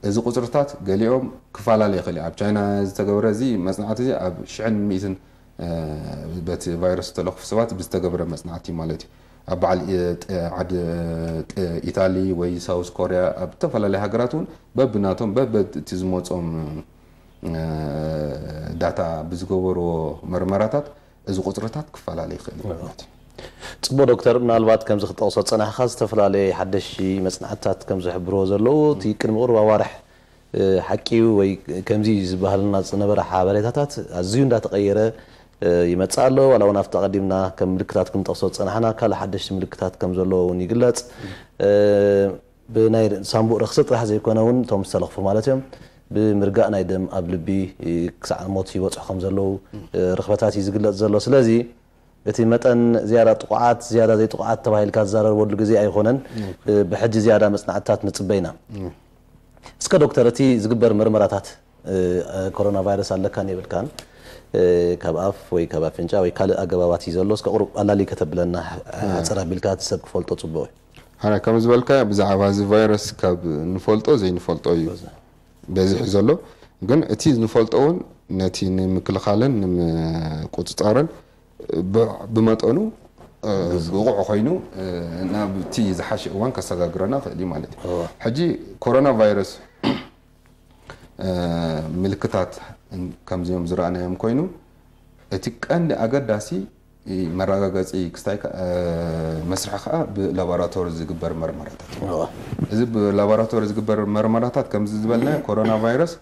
እዚ ቁጽርታት ገሊኦም ክፈላለ ይኽእል እዩ። ኣብ ቻይና ዝተገበረ እዚ መጽናዕቲ እዚ ኣብ ሽሕን ሚእትን፣ እ፣ በቲ ቫይረስ ዝተለኽፉ ሰባት ብዝተገበረ መጽናዕቲ ማለት እዩ። ኣብ በዓል ኢ-፣ ጥ-፣ ዓዲ፣ ጥ-፣ ኢታሊ ወይ ሳውዝ ኮርያ ኣብ ዝተፈላለዩ ሃገራት እውን በብናቶም በበ እቲ ዝመጾም፣ እ፣ ዳታ ብዝገበርዎ መርመራታት እዚ ቁጽርታት ክፈላለ ይኽእል እዩ ማለት እዩ። ጽቡቕ ዶክተር፣ ምናልባት ከምዚ ክጠቕሶ ዝጸናሕካ ዝተፈላለየ ሓደሽቲ መጽናዕትታት ከም ዝሕብርዎ ዘለዉ፣ እቲ ቅድሚ ቁሩብ ኣዋርሕ፣ እ፣ ሓቂ እዩ ወይ ከምዚ ዝበሃልና ዝነበረ ሓበሬታታት ኣዝዩ እንዳተቐየረ፣ እ፣ ይመጽእ ኣሎ። ዋላ እውን ኣብቲ ኣቐዲምና ከም ምልክታት ክንጠቕሶ ዝጸናሕና ካልእ ሓደሽቲ ምልክታት ከም ዘለዎ እውን ይግለጽ። እ፣ ብናይ ሳንቡእ ረኽሲ ጥራሕ ዘይኮነ እውን እቶም ዝተለኽፉ ማለት እዮም፣ ብምርጋእ ናይ ደም ኣብ ልቢ፣ እ፣ ክሳዕ ሞት ይበጽሑ ከም ዘለዉ፣ እ፣ ርኽበታት እዩ ዝግለጽ ዘሎ። ስለዚ እቲ መጠን ዝያዳ ጥቑዓት፣ ዝያዳ ዘይጥቑዓት ተባሂልካ ዝዛረበሉ ግዜ ኣይኾነን። እ፣ ብሕጂ ዝያዳ መጽናዕትታት ንጽበ ኢና። እስከ ዶክተር፣ እቲ ዝግበር መርመራታት፣ እ፣ ኮሮና ቫይረስ ኣለካን የብልካን፣ እ፣ ካብ ኣፍ ወይ ካብ ኣፍንጫ ወይ ካልእ ኣገባባት እዩ ዘሎ? እስከ ቁሩብ ኣላሊ ከተብለና፣ ሓ-፣ ሓጽር ኣቢልካ እቲ ሰብ ክፈልጦ ጽቡቕ እዩ። ሓራይ ከም ዝበልካ ብዛዕባ እዚ ቫይረስ ካብ ንፈልጦ ዘይንፈልጦ እዩ በዚሑ ዘሎ። ግን እቲ ንፈልጦ እውን ነቲ ንምክልኻልን ንምቁጽጻርን ብ-፣ ብመጠኑ፣ እ፣ ብቑዕ ኮይኑ፣ እ፣ ናብቲ ዝሓሸ እዋን ከሰጋግረና ይኽእል እዩ ማለት እዩ። እወ። ሕጂ ኮሮና ቫይረስ፣ እ፣ ምልክታት ከምዚኦም ዝረኣናዮም ኮይኑ፣ እቲ ቀንዲ ኣገዳሲ መረጋገጺ ክስታይ ከ-፣ እ፣ መስርሒ ከኣ ብላቦራቶሪ ዝግበር መርመራታት እዩ። እወ። እዚ ብላቦራቶሪ ዝግበር መርመራታት ከምዚ ዝበልናዮ ኮሮና ቫይረስ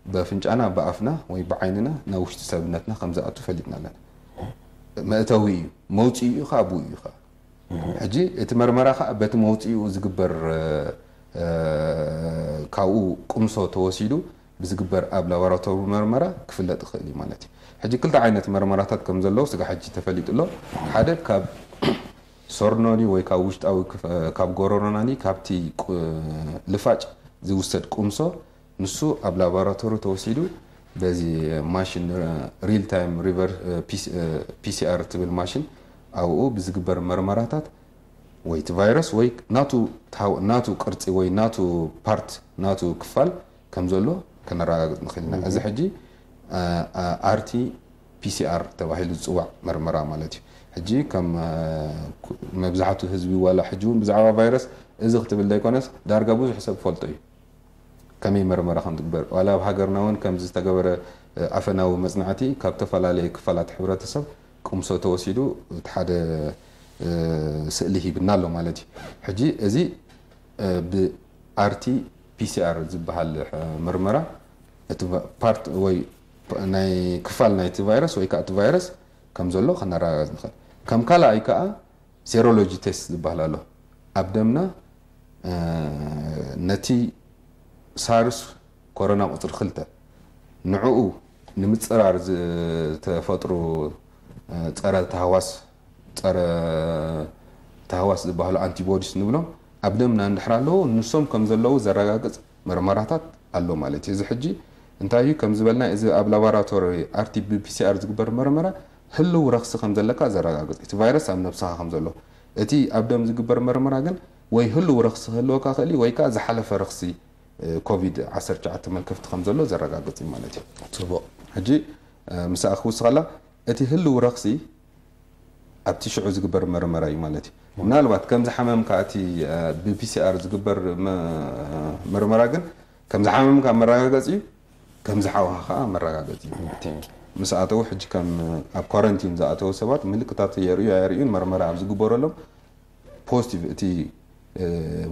ብኣፍንጫና፣ ብኣፍና ወይ ብዓይንና ናብ ውሽጢ ሰብነትና ከም ዝኣቱ ፈሊጥና ኣለና። መእተዊ እዩ፣ መውጽኢኡ ከኣ ብኡ እዩ ከኣ። ሕጂ እቲ መርመራ ከኣ በቲ መውጽኢኡ ዝግበር፣ እ፣ ካብኡ ቁምሶ ተወሲዱ ብዝግበር ኣብ ላቦራቶሪ መርመራ ክፍለጥ ይኽእል እዩ ማለት እዩ። ሕጂ ክልተ ዓይነት መርመራታት ከም ዘለዉ ስጋ ሕጂ ተፈሊጡ ኣሎ። ሓደ ካብ ሰርኖኒ ወይ ካብ ውሽጣዊ ክፍ-፣ ካብ ጎረሮናኒ ካብቲ ቁ-፣ ልፋጭ ዝውሰድ ቁምሶ ንሱ ኣብ ላቦራቶሪ ተወሲዱ በዚ ማሽን ሪል ታይም ሪቨር፣ ፒ ሲ ኣር ትብል ማሽን ኣብኡ ብዝግበር መርመራታት ወይ እቲ ቫይረስ ወይ ናቱ ታው- ናቱ ቅርጺ ወይ ናቱ ፓርት ናቱ ክፋል ከም ዘሎ ከነረጋግጽ ንኽእል ኢና። እዚ ሕጂ ኣርቲ ፒሲኣር ተባሂሉ ዝፅዋዕ መርመራ ማለት እዩ። ሕጂ ከም መብዛሕቱ ህዝቢ ዋላ ሕጂ እውን ብዛዕባ ቫይረስ እዚ ክትብል ዘይኮነስ ዳርጋ ብዙሕ ሰብ ፈልጦ እዩ። ከመይ መርመራ ከም ዝግበር ዋላ ኣብ ሃገርና እውን ከም ዝተገበረ ኣፈናዊ መፅናዕቲ ካብ ዝተፈላለዩ ክፋላት ሕብረተሰብ ቅምሶ ተወሲዱ እቲ ሓደ ስእሊ ሂብና ኣሎ ማለት እዩ። ሕጂ እዚ ብኣርቲ ፒሲኣር ዝበሃል መርመራ እቲ ፓርት ወይ ናይ ክፋል ናይቲ ቫይረስ ወይ ከዓ እቲ ቫይረስ ከም ዘሎ ከነረጋግፅ ንኽእል። ከም ካልኣይ ከዓ ሴሮሎጂ ቴስት ዝበሃል ኣሎ። ኣብ ደምና ነቲ ሳርስ ኮሮና ቁፅሪ ክልተ ንዕኡ ንምፅራር ዝተፈጥሩ ፀረ ተሃዋስ ፀረ ተሃዋስ ዝበሃሉ ኣንቲቦዲስ ንብሎም ኣብ ደምና እንድሕር ኣለዉ ንሶም ከም ዘለዉ ዘረጋግፅ መርመራታት ኣሎ ማለት እዩ። እዚ ሕጂ እንታይ እዩ ከም ዝበልና እዚ ኣብ ላቦራቶሪ ኣርቲ ብፒሲኣር ዝግበር መርመራ ህልው ረኽሲ ከም ዘለካ ዘረጋግፅ እቲ ቫይረስ ኣብ ነብስኻ ከም ዘሎ እቲ ኣብ ደም ዝግበር መርመራ ግን ወይ ህልው ረኽሲ ክህልወካ ክእል ወይ ከዓ ዝሓለፈ ረኽሲ ኮቪድ ዓሰርተ ትሽዓተ መልከፍቲ ከም ዘሎ ዘረጋግፅ እዩ ማለት እዩ። ፅቡቅ ሕጂ ምሳኣ ክውስኸላ እቲ ህልው ረኽሲ ኣብቲ ሽዑ ዝግበር መርመራ እዩ ማለት እዩ። ምናልባት ከም ዝሓመምካ እቲ ብፒሲኣር ዝግበር መርመራ ግን ከም ዝሓመምካ መረጋገፂ እዩ፣ ከም ዝሓወኻ ከዓ መረጋገፂ እዩ ማለት እዩ። ምስ ኣተው ሕጂ ከም ኣብ ኳረንቲን ዝኣተው ሰባት ምልክታት የርእዩ ኣየርእዩን መርመራ ኣብ ዝግበረሎም ፖዚቲቭ እቲ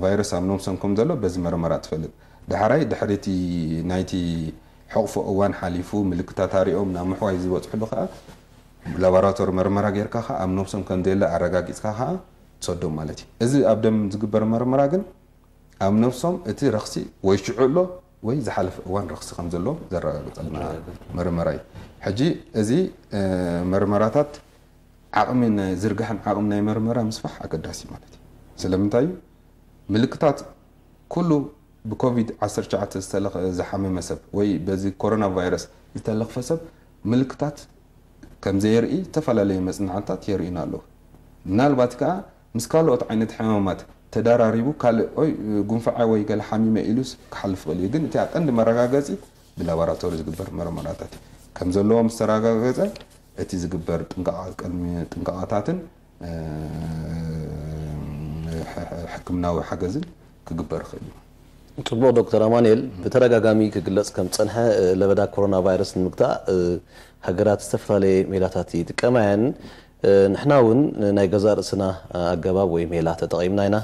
ቫይረስ ኣብ ነብሶም ከም ዘሎ በዚ መርመራ ትፈልጥ። ዳሕራይ ድሕሪ እቲ ናይቲ ሕቕፎ እዋን ሓሊፉ ምልክታት ኣሪኦም ናብ ምሕዋይ ዝበፅሕሉ ከዓ ላቦራቶሪ መርመራ ጌርካ ከዓ ኣብ ነብሶም ከም ዘየለ ኣረጋጊፅካ ከዓ ትሰዶም ማለት እዩ። እዚ ኣብ ደም ዝግበር መርመራ ግን ኣብ ነብሶም እቲ ረኽሲ ወይ ሽዑ ኣሎ ወይ ዝሓለፈ እዋን ረኽሲ ከም ዘሎ ዘረጋግፀልና መርመራ እዩ። ሕጂ እዚ መርመራታት ዓቕሚ ናይ ዝርግሐን ዓቕሚ ናይ መርመራ ምስፋሕ ኣገዳሲ ማለት እዩ። ስለምንታይ እዩ? ምልክታት ኩሉ ብኮቪድ ዓሰርተ ትሽዓተ ዝተለኸ ዝሓመመ ሰብ ወይ በዚ ኮሮና ቫይረስ ዝተለኽፈ ሰብ ምልክታት ከም ዘየርኢ ዝተፈላለዩ መፅናዕትታት የርእዩና ኣለዉ። ምናልባት ከዓ ምስ ካልኦት ዓይነት ሕማማት ተዳራሪቡ ካልእ ኦይ ጉንፋዐ ወይ ገለ ሓሚመ ኢሉስ ክሓልፍ ይኽእል እዩ። ግን እቲ ቀንዲ መረጋገፂ ብላቦራቶሪ ዝግበር መርመራታት እዩ። ከም ዘለዎ ምስ ተረጋገፀ እቲ ዝግበር ጥንቃቐ ቅድሚ ጥንቃቐታትን ሕክምናዊ ሓገዝን ክግበር ይኽእል እዩ። ፅቡቅ ዶክተር ኣማኑኤል፣ ብተደጋጋሚ ክግለፅ ከም ዝፀንሐ ለበዳ ኮሮና ቫይረስ ንምግታእ ሃገራት ዝተፈላለየ ሜላታት ይጥቀማ እየን። ንሕና እውን ናይ ገዛእ ርእስና ኣገባብ ወይ ሜላ ተጠቒምና ኢና።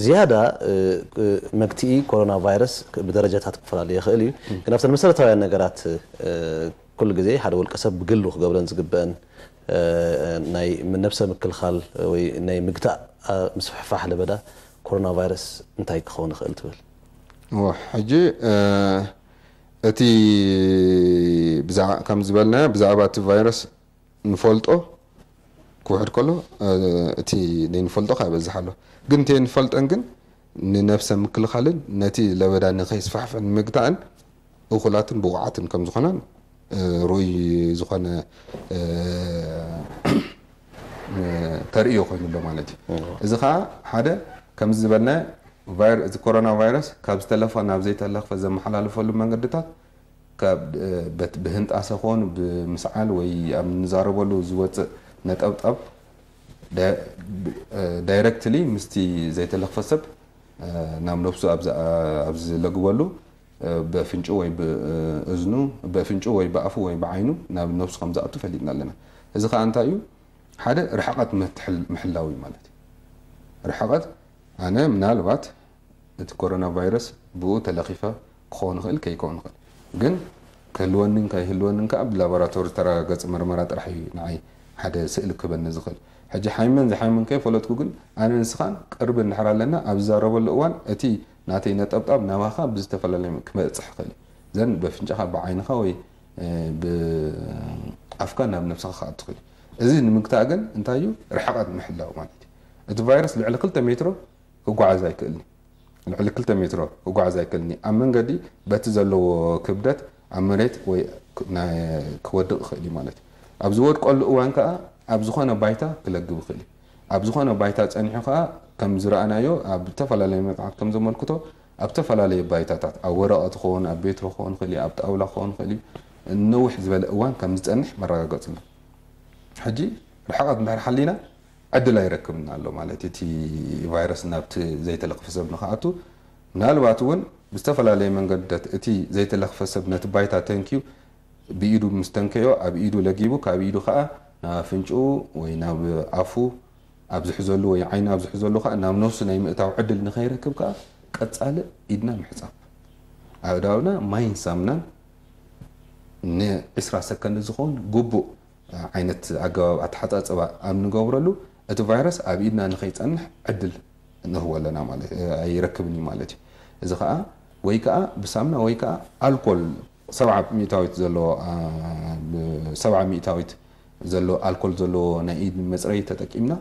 ዝያዳ መግትኢ ኮሮና ቫይረስ ብደረጃታት ክፈላለ ይኽእል እዩ። ግን ኣብተን መሰረታውያን ነገራት ኩሉ ግዜ ሓደ ውልቀ ሰብ ብግሉ ክገብረን ዝግበአን ናይ ነብሰ ምክልኻል ወይ ናይ ምግታእ ምስፍሕፋሕ ለበዳ ኮሮና ቫይረስ እንታይ ክኸውን ይኽእል ትብል? ሕጂ እቲ ከም ዝበልናዮ ብዛዕባ እቲ ቫይረስ ንፈልጦ ክውሕድ ከሎ እቲ ዘይንፈልጦ ከ ይበዝሕ ኣሎ። ግን እቲ ንፈልጠን ግን ንነብሰ ምክልኻልን ነቲ ለበዳ ንኸይስፋሕፍሕ ንምግታእን እኹላትን ብቑዓትን ከም ዝኾናን ርኡይ ዝኾነ ተርእዮ ኮይኑ ኣሎ ማለት እዩ። እዚ ከዓ ሓደ ከምዚ ዝበልና እቲ ኮሮና ቫይረስ ካብ ዝተለኽፈ ናብ ዘይተለኽፈ ዘመሓላልፈሉ መንገድታት ካብ ብህንጣሰ ኮን ብምስዓል ወይ ኣብ ንዛረበሉ ዝወፅእ ነጠብጣብ ዳይረክትሊ ምስቲ ዘይተለኽፈ ሰብ ናብ ነብሱ ኣብ ዝለግበሉ በፍንጩ ወይ ብእዝኑ በፍንጩ ወይ ብኣፉ ወይ ብዓይኑ ናብ ነብሱ ከም ዝኣቱ ፈሊጥና ኣለና። እዚ ከዓ እንታይ እዩ? ሓደ ርሕቐት ምሕላው እዩ ማለት እዩ። ርሕቐት ኣነ ምናልባት እቲ ኮሮና ቫይረስ ብኡ ተለኺፈ ክኸውን ይኽእል ከይከውን ይኽእል ግን ክህልወንን ከይህልወንን ከዓ ብላቦራቶሪ ዝተረጋገፀ መርመራ ጥራሕ እዩ ንዓይ ሓደ ስእሊ ክህበኒ ዝኽእል። ሕጂ ሓይመን ዝሓይመን ከይፈለጥኩ ግን ኣነ ንስኻን ቅርቢ እንድሕር ኣለና ኣብ ዝዛረበሉ እዋን እቲ ናተይ ነጠብጣብ ናባኻ ብዝተፈላለየ ክበፅሕ ይኽእል እዩ። ዘን በፍንጫኻ ብዓይንኻ ወይ ብኣፍካ ናብ ነብስኻ ክኣቱ ይኽእል እዩ። እዚ ንምግታእ ግን እንታይ እዩ ርሕቐት ምሕላው ማለት እዩ። እቲ ቫይረስ ልዕሊ ክልተ ሜትሮ ክጓዓዝ ኣይክእልን እዩ። ልዕሊ ክልተ ሜትሮ ክጓዓዝ ኣይክእልን እዩ። ኣብ መንገዲ በቲ ዘለዎ ክብደት ኣብ መሬት ወይ ክወድቕ ይኽእል እዩ ማለት እዩ። ኣብ ዝወድቀሉ እዋን ከዓ ኣብ ዝኾነ ባይታ ክለግብ ይኽእል እዩ። ኣብ ዝኾነ ባይታ ጸኒሑ ከኣ ከም ዝረኣናዮ ኣብ ዝተፈላለዩ መጽሓፍቲ ከም ዘመልክቶ ኣብ ዝተፈላለዩ ባይታታት ኣብ ወረቐት ክኸውን ኣብ ቤትሮ ክኸውን ክእል ኣብ ጣውላ ክኸውን ክእል ነዊሕ ዝበለ እዋን ከም ዝጸንሕ መረጋገጽ ኣሎ። ሕጂ ርሕቐት እንድሕር ሓሊና ዕድል ኣይረክብን ኣሎ ማለት እቲ ቫይረስ ናብቲ ዘይተለኽፈ ሰብ ንክኣቱ ምናልባት እውን ብዝተፈላለየ መንገድታት እቲ ዘይተለኽፈ ሰብ ነቲ ባይታ ተንክዩ ብኢዱ ምስ ተንከዮ ኣብ ኢዱ ለጊቡ ካብ ኢዱ ከዓ ናብ ኣፍንጭኡ ወይ ናብ ኣፉ ኣብ ዝሕዘሉ ወይ ዓይኒ ኣብ ዝሕዘሉ ከዓ ናብ ነፍሱ ናይ ምእታው ዕድል ንኸይረክብ ከዓ ቀፃሊ ኢድና ምሕፃብ ኣእዳውና ማይን ሳምናን ንዒስራ ሰከንድ ዝኸውን ግቡእ ዓይነት ኣገባብ ኣተሓፃፅባ ኣብ ንገብረሉ እቲ ቫይረስ ኣብ ኢድና ንኸይፀንሕ ዕድል ንህቦ ኣለና ማለት ኣይረክብን እዩ ማለት እዩ። እዚ ከዓ ወይ ከዓ ብሳምና ወይ ከዓ ኣልኮል ሰብዓ ሚእታዊት ዘለዎ ሰብዓ ሚእታዊት ዘሎ ኣልኮል ዘለዎ ናይ ኢድ መፅረይ ተጠቂምና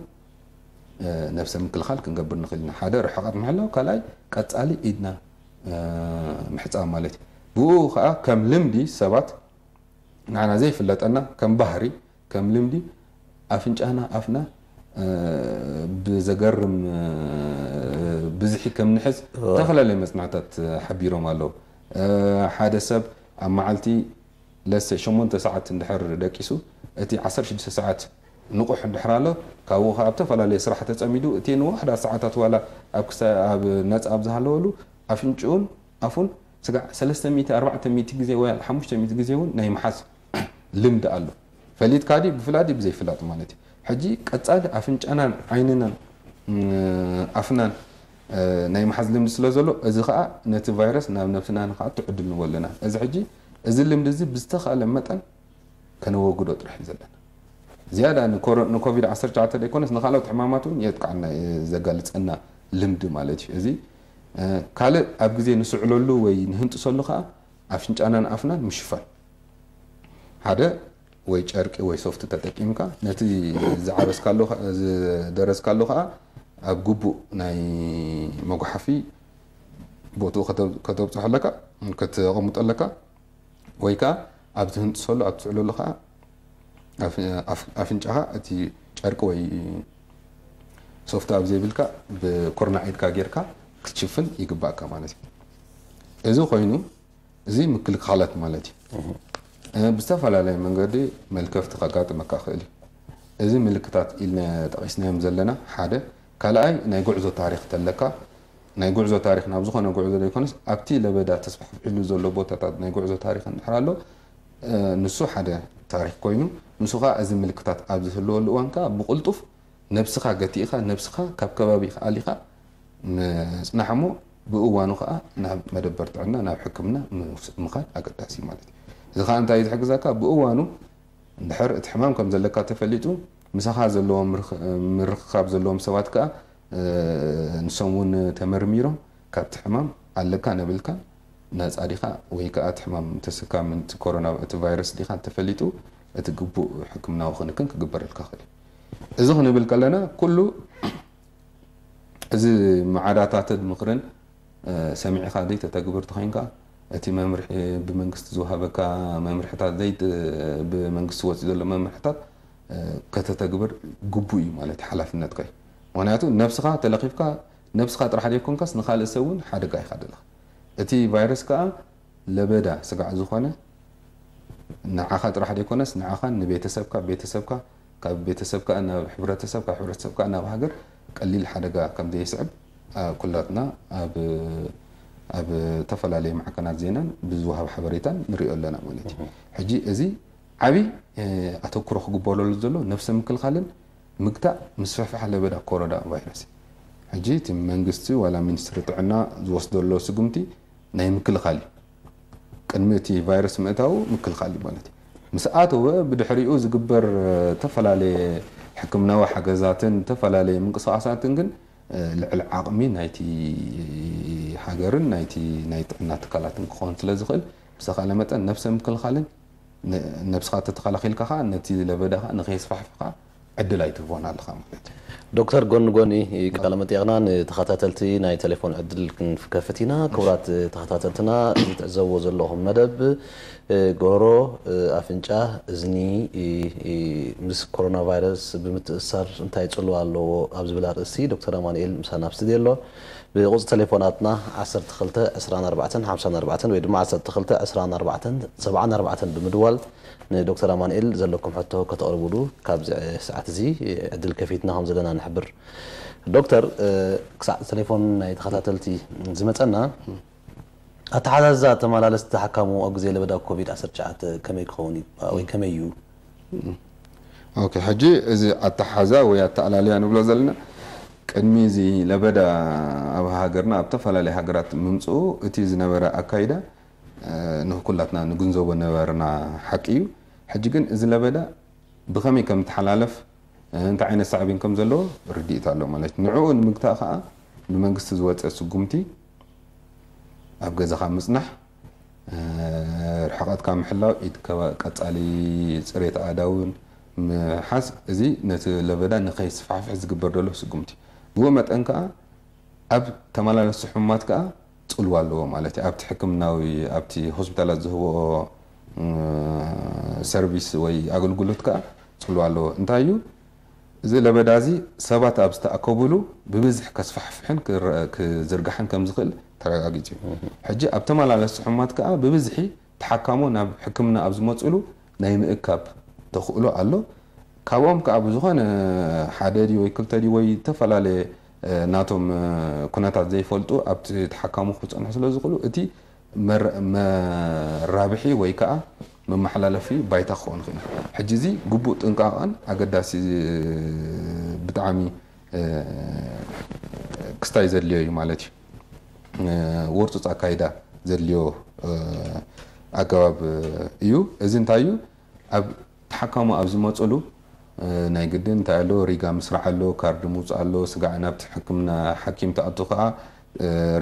ነብሰ ምክልኻል ክንገብር ንኽእል ኢና። ሓደ ርሕቐት ምሕላው፣ ካልኣይ ቀፃሊ ኢድና ምሕፃብ ማለት እዩ። ብኡ ከዓ ከም ልምዲ ሰባት ንዓና ዘይፍለጠና ከም ባህሪ ከም ልምዲ ኣፍንጫና ኣፍና ብዘገርም ብዝሒ ከም ንሕዝ ዝተፈላለዩ መፅናዕታት ሓቢሮም ኣለዉ። ሓደ ሰብ ኣብ መዓልቲ ለሰ ሸሞንተ ሰዓት እንድሕር ደቂሱ እቲ ዓሰርተ ሽዱሽተ ሰዓት ንቑሕ እንድሕር ኣሎ ካብኡ ከዓ ኣብ ዝተፈላለየ ስራሕ ተፀሚዱ እቲ ንዋሕዳ ሰዓታት ዋላ ኣብ ክሳ- ኣብ ነፃ ኣብ ዝሃለወሉ ኣፍንጭኡን ኣፉን ስጋዕ ሰለስተ ሚእቲ ኣርባዕተ ሚእቲ ግዜ ወይ ሓሙሽተ ሚእቲ ግዜ እውን ናይ ምሓዝ ልምዲ ኣሎ። ፈሊጥካ ድዩ ብፍላጥ ድዩ ብዘይፍላጥ ማለት እዩ። ሕጂ ቀፃሊ ኣፍንጫናን ዓይንናን ኣፍናን ናይ ምሓዝ ልምዲ ስለ ዘሎ እዚ ከዓ ነቲ ቫይረስ ናብ ነብስና ንክኣቱ ዕድል ንቦ ኣለና። እዚ ሕጂ እዚ ልምዲ እዚ ብዝተኻለ መጠን ከነወግዶ ጥራሕ እዩ ዘለና። ዝያዳ ንኮቪድ ዓሰርተ ትሽዓተ ዘይኮነስ ንካልኦት ሕማማት እውን የጥቃዓና ዘጋልፀና ልምዲ ማለት እዩ። እዚ ካልእ ኣብ ግዜ ንስዕለሉ ወይ ንህንጥሰሉ ከዓ ኣፍንጫናን ኣፍናን ምሽፋን ሓደ ወይ ጨርቂ ወይ ሶፍቲ ተጠቂምካ ነቲ ዝዓበስካሉ ዝደረዝካሉ ከዓ ኣብ ግቡእ ናይ መጉሓፊ ቦትኡ ከተብፅሖ ኣለካ ከተቐምጦ ኣለካ ወይ ከዓ ኣብ ትህንጥሰሉ ኣብ ትስዕለሉ ከዓ ኣፍንጫኻ እቲ ጨርቂ ወይ ሶፍቲ ኣብ ዘይብልካ ብኮርና ኢድካ ጌርካ ክትሽፍን ይግባእካ ማለት እዩ። እዚ ኮይኑ እዚ ምክልኻላት ማለት እዩ። ብዝተፈላለየ መንገዲ መልከፍቲ ከጋጥመካ ክእል እዩ። እዚ ምልክታት ኢልና ጠቒስናዮም ዘለና ሓደ ካልኣይ ናይ ጉዕዞ ታሪክ ተለካ ናይ ጉዕዞ ታሪክ ናብ ዝኾነ ጉዕዞ ዘይኮነስ ኣብቲ ለበዳ ተስፋሕፊሕሉ ዘሎ ቦታታት ናይ ጉዕዞ ታሪክ እንድሕር ኣሎ ንሱ ሓደ ታሪክ ኮይኑ ንሱ ከዓ እዚ ምልክታት ኣብ ዝህልወሉ እዋን ከዓ ብቕልጡፍ ነብስኻ ገቲእኻ ነብስኻ ካብ ከባቢኻ ኣሊኻ ምፅናሕ እሞ ብእዋኑ ከዓ ናብ መደበር ጥዕና ናብ ሕክምና ምኻድ ኣገዳሲ ማለት እዩ። እዚ ከዓ እንታይ እዩ ዝሕግዘካ ብእዋኑ እንድሕር እቲ ሕማም ከም ዘለካ ተፈሊጡ ምሳኻ ዘለዎም ምርኽኻብ ዘለዎም ሰባት ከዓ ንሶም እውን ተመርሚሮም ካብቲ ሕማም ኣለካ ነብልካ ነፃ ዲኻ ወይ ከዓ እቲ ሕማም ተሰካሚ እቲ ኮሮና እቲ ቫይረስ ዲኻ እንተፈሊጡ እቲ ግቡእ ሕክምናዊ ክንክን ክግበረልካ ክእል። እዚ ክንብል ከለና ኩሉ እዚ መዓዳታትን ምኽርን ሰሚዕኻ ዘይተተግብር ተኾይንካ እቲ መምርሒ ብመንግስቲ ዝወሃበካ መምርሕታት ዘይ ብመንግስቲ ወፂኡ ዘሎ መምርሕታት ከተተግብር ግቡእ እዩ ማለት ሓላፍነትካ እዩ። ምክንያቱ ነብስኻ ተለኺፍካ ነብስኻ ጥራሕ ዘይኮንካስ ንካልእ ሰብ እውን ሓደጋ ኢኻ ደለኻ። እቲ ቫይረስ ከዓ ለበዳ ስጋዕ ዝኾነ ንዓኻ ጥራሕ ዘይኮነስ ንዓኻን ንቤተሰብካ ቤተሰብካ ካብ ቤተሰብ ከዓ ናብ ሕብረተሰብ ካብ ሕብረተሰብ ከዓ ናብ ሃገር ቀሊል ሓደጋ ከም ዘየስዕብ ኩላትና ኣብ ኣብ ተፈላለየ ማዕከናት ዜናን ብዝወሃብ ሓበሬታን ንሪኦ ኣለና ማለት እዩ። ሕጂ እዚ ዓብይ ኣተኩሮ ክግበረሉ ዘሎ ነብሰ ምክልኻልን ምግታእ ምስፍሕፋሕ ለበዳ ኮሮና ቫይረስ እዩ። ሕጂ እቲ መንግስቲ ዋላ ሚኒስትሪ ጥዕና ዝወስዶ ዘሎ ስጉምቲ ናይ ምክልኻል እዩ። ቅድሚ እቲ ቫይረስ ምእታው ምክልኻል እዩ ማለት እዩ። ምስ ኣተወ ብድሕሪኡ ዝግበር ዝተፈላለየ ሕክምናዊ ሓገዛትን ዝተፈላለየ ምንቅስቃሳትን ግን ልዕሊ ዓቕሚ ናይቲ ሃገርን ናይቲ ናይ ጥዕና ትካላትን ክኸውን ስለ ዝኽእል ብዝተኻለ መጠን ነብሰ ምክልኻልን ነብስኻ ተተኸላኺልካ ከዓ ነቲ ለበዳ ከዓ ንኸየስፋሕፍኻ ዕድል ኣይትህቦን ኣለኻ ማለት እዩ። ዶክተር፣ ጎኒ ጎኒ ቃለ መጠይቕና ንተኸታተልቲ ናይ ቴሌፎን ዕድል ክንከፍት ኢና። ክቡራት ተኸታተልትና፣ እዚ ትዕዘብዎ ዘለኹም መደብ ጎሮሮ፣ ኣፍንጫ፣ እዝኒ ምስ ኮሮና ቫይረስ ብምትእስሳር እንታይ ጽልዋ ኣለዎ ኣብ ዝብል ኣርእስቲ ዶክተር ኣማኑኤል ምሳና ኣብ ስቱድዮ ኣሎ። ብቁጽሪ ቴሌፎናትና ዓሰርተ ክልተ ዕስራን ኣርባዕተን ሓምሳን ኣርባዕተን ወይ ድማ ዓሰርተ ክልተ ዕስራን ኣርባዕተን ሰብዓን ኣርባዕተን ብምድዋል ንዶክተር ኣማኑኤል ዘለኩም ሕቶ ከተቕርቡሉ ካብዚ ሰዓት እዚ ዕድል ከፊትና ከም ዘለና ንሕብር። ዶክተር፣ ክሳዕ ቴሌፎን ናይ ተኸታተልቲ ዝመጸና፣ ኣተሓዛዝዛ ተመላለስቲ ተሓካሙ ኣብ ግዜ ለበዳ ኮቪድ ዓሰርተ ትሽዓተ ከመይ ክኸውን ይግባእ ወይ ከመይ እዩ? ኦኬ፣ ሕጂ እዚ ኣተሓዛ ወይ ኣተኣላልያ ንብሎ ዘለና፣ ቅድሚ እዚ ለበዳ ኣብ ሃገርና ኣብ ዝተፈላለዩ ሃገራት ምምፅኡ እቲ ዝነበረ ኣካይዳ ንኩላትና ንግንዘቦ ነበርና ሓቂ እዩ። ሕጂ ግን እዚ ለበዳ ብኸመይ ከም ተሓላለፍ፣ እንታይ ዓይነት ሳዕቤን ከም ዘለዎ ርድኢት ኣሎ ማለት እዩ። ንዕኡ ንምግታእ ከዓ ብመንግስቲ ዝወፀ ስጉምቲ ኣብ ገዛኻ ምፅናሕ፣ ርሕቐትካ ምሕላው፣ ኢድ ቀፃሊ ፅሬት ኣእዳውን ምሓዝ፣ እዚ ነቲ ለበዳ ንኸይስፋሕፍሕ ዝግበር ዘሎ ስጉምቲ። ብኡ መጠን ከዓ ኣብ ተመላለስቲ ሕሙማት ከዓ ፅልዋ ኣለዎ ማለት እዩ። ኣብቲ ሕክምናዊ ኣብቲ ሆስፒታላት ዝህብኦ ሰርቪስ ወይ ኣገልግሎት ከዓ ፅልዋ ኣለዎ። እንታይ እዩ? እዚ ለበዳ እዚ ሰባት ኣብ ዝተኣከብሉ ብብዝሒ ከስፋሕፍሕን ክዝርጋሕን ከም ዝኽእል ተረጋጊፁ እዩ። ሕጂ ኣብ ተመላለስቲ ሕሙማት ከዓ ብብዝሒ ተሓካሞ ናብ ሕክምና ኣብ ዝመፅሉ ናይ ምእካብ ተኽእሎ ኣሎ። ካብኦም ከዓ ብዝኾነ ሓደ ድዩ ወይ ክልተ ድዩ ወይ ዝተፈላለየ ናቶም ኩነታት ዘይፈልጡ ኣብቲ ተሓካሞ ክፀንሑ ስለ ዝኽእሉ እቲ መራብሒ ወይ ከዓ መመሓላለፊ ባይታ ክኸውን ይኽእል። ሕጂ እዚ ግቡእ ጥንቃቐን ኣገዳሲ ብጣዕሚ ክስታይ ዘድልዮ እዩ ማለት እዩ። ወርፁፅ ኣካይዳ ዘድልዮ ኣገባብ እዩ። እዚ እንታይ እዩ? ኣብ ተሓካሞ ኣብ ዝመፅሉ ናይ ግድን እንታይ ኣሎ፣ ሪጋ ምስራሕ ኣሎ፣ ካርድ ምውፃእ ኣሎ፣ ስጋዕ ናብቲ ሕክምና ሓኪም ትኣቱ ከዓ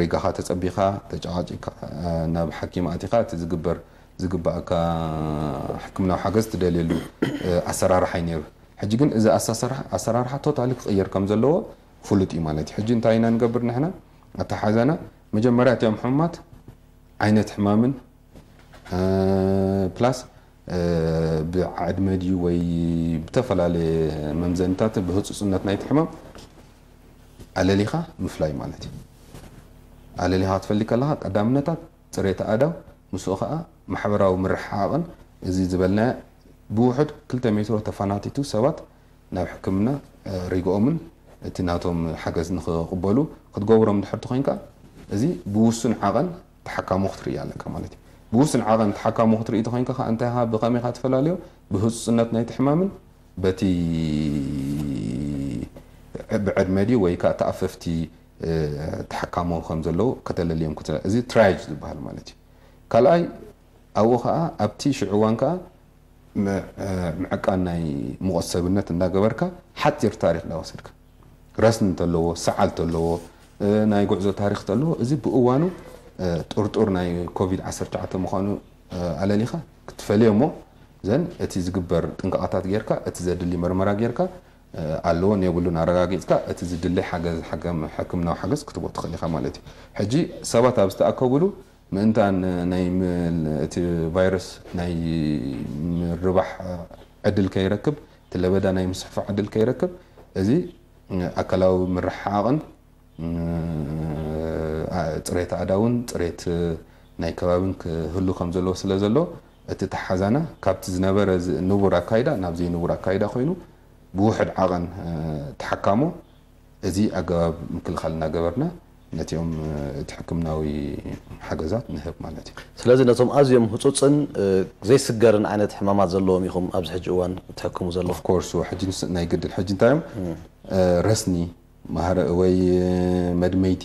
ሪጋኻ ተፀቢኻ ተጨቃጪካ ናብ ሓኪም ኣቲኻ እቲ ዝግበር ዝግባእካ ሕክምናዊ ሓገዝ ትደልየሉ ኣሰራርሓ እዩ ነይሩ። ሕጂ ግን እዚ ኣሰራርሓ ቶታሊ ክቕየር ከም ዘለዎ ፍሉጥ እዩ ማለት እዩ። ሕጂ እንታይ ኢና ንገብር ንሕና? ኣተሓዛና መጀመርያ እቲኦም ሕሙማት ዓይነት ሕማምን ፕላስ ብዕድመ ድዩ ወይ ብተፈላለየ መምዘንታት ብህፁፅነት ናይቲ ሕማም ኣለሊኻ ምፍላይ ማለት እዩ። ኣለሊኻ ክትፈሊ ከለኻ ቀዳምነታት ፅሬት ኣእዳው፣ ምስኡ ከዓ ማሕበራዊ ምርሕሓቕን እዚ ዝበልናዮ ብውሑድ ክልተ ሜትሮ ተፈናቲቱ ሰባት ናብ ሕክምና ሪግኦምን እቲ ናቶም ሓገዝ ንክቕበሉ ክትገብሮም ድሕርቲ ኮይንካ እዚ ብውሱን ዓቐን ተሓካሞ ክትርኢ ኣለካ ማለት እዩ። ብውሱን ዓቐን ተሓካሞ ክትርኢ ተኮይንካ ከዓ እንታይ ብኸመይ ኢኻ ትፈላለዮ? ብህፁፅነት ናይቲ ሕማምን በቲ ብዕድመ ድዩ ወይ ከዓ ተኣፈፍቲ ተሓካሞ ከም ዘለዉ ከተለልዮም ክትኽእል። እዚ ትራያጅ ዝበሃል ማለት እዩ። ካልኣይ ኣብኡ ከዓ ኣብቲ ሽዑ እዋን ከዓ ምዕቃን ናይ ሙቐት ሰብነት እንዳገበርካ ሓፂር ታሪክ እንዳወሰድካ ረስኒ እንተለዎ፣ ሰዓል እንተለዎ፣ ናይ ጉዕዞ ታሪክ እንተለዎ፣ እዚ ብእዋኑ ጥርጡር ናይ ኮቪድ ዓሰርተ ትሽዓተ ምዃኑ ኣለሊኻ ክትፈልዮ እሞ ዘን እቲ ዝግበር ጥንቃቐታት ጌርካ እቲ ዘድሊ መርመራ ጌርካ ኣለዎን የብሉን ኣረጋጊፅካ እቲ ዝድሊ ሓገዝ ሕክምናዊ ሓገዝ ክትቦ ትኽእል ኢኻ ማለት እዩ። ሕጂ ሰባት ኣብ ዝተኣከብሉ ምእንታን ናይ እቲ ቫይረስ ናይ ምርባሕ ዕድል ከይረክብ እቲ ለበዳ ናይ ምስሕፋሕ ዕድል ከይረክብ እዚ ኣካላዊ ምርሕሓቕን ፅሬት ኣእዳውን ፅሬት ናይ ከባብን ክህሉ ከም ዘለዎ ስለ ዘሎ እቲ ተሓዛና ካብቲ ዝነበረ ንቡር ኣካይዳ ናብ ዘይንቡር ኣካይዳ ኮይኑ ብውሕድ ዓቐን ተሓካሞ እዚ ኣገባብ ምክልኻል እናገበርና ነቲኦም እቲ ሕክምናዊ ሓገዛት ንህብ ማለት እዩ። ስለዚ ነቶም ኣዝዮም ህፁፅን ዘይስገርን ዓይነት ሕማማት ዘለዎም ኢኹም ኣብዚ ሕጂ እዋን ትሕክሙ ዘለኹም። ኦፍኮርስ ሕጂ ናይ ግድን ሕጂ እንታይ እዮም ረስኒ ማህረ ወይ መድመይቲ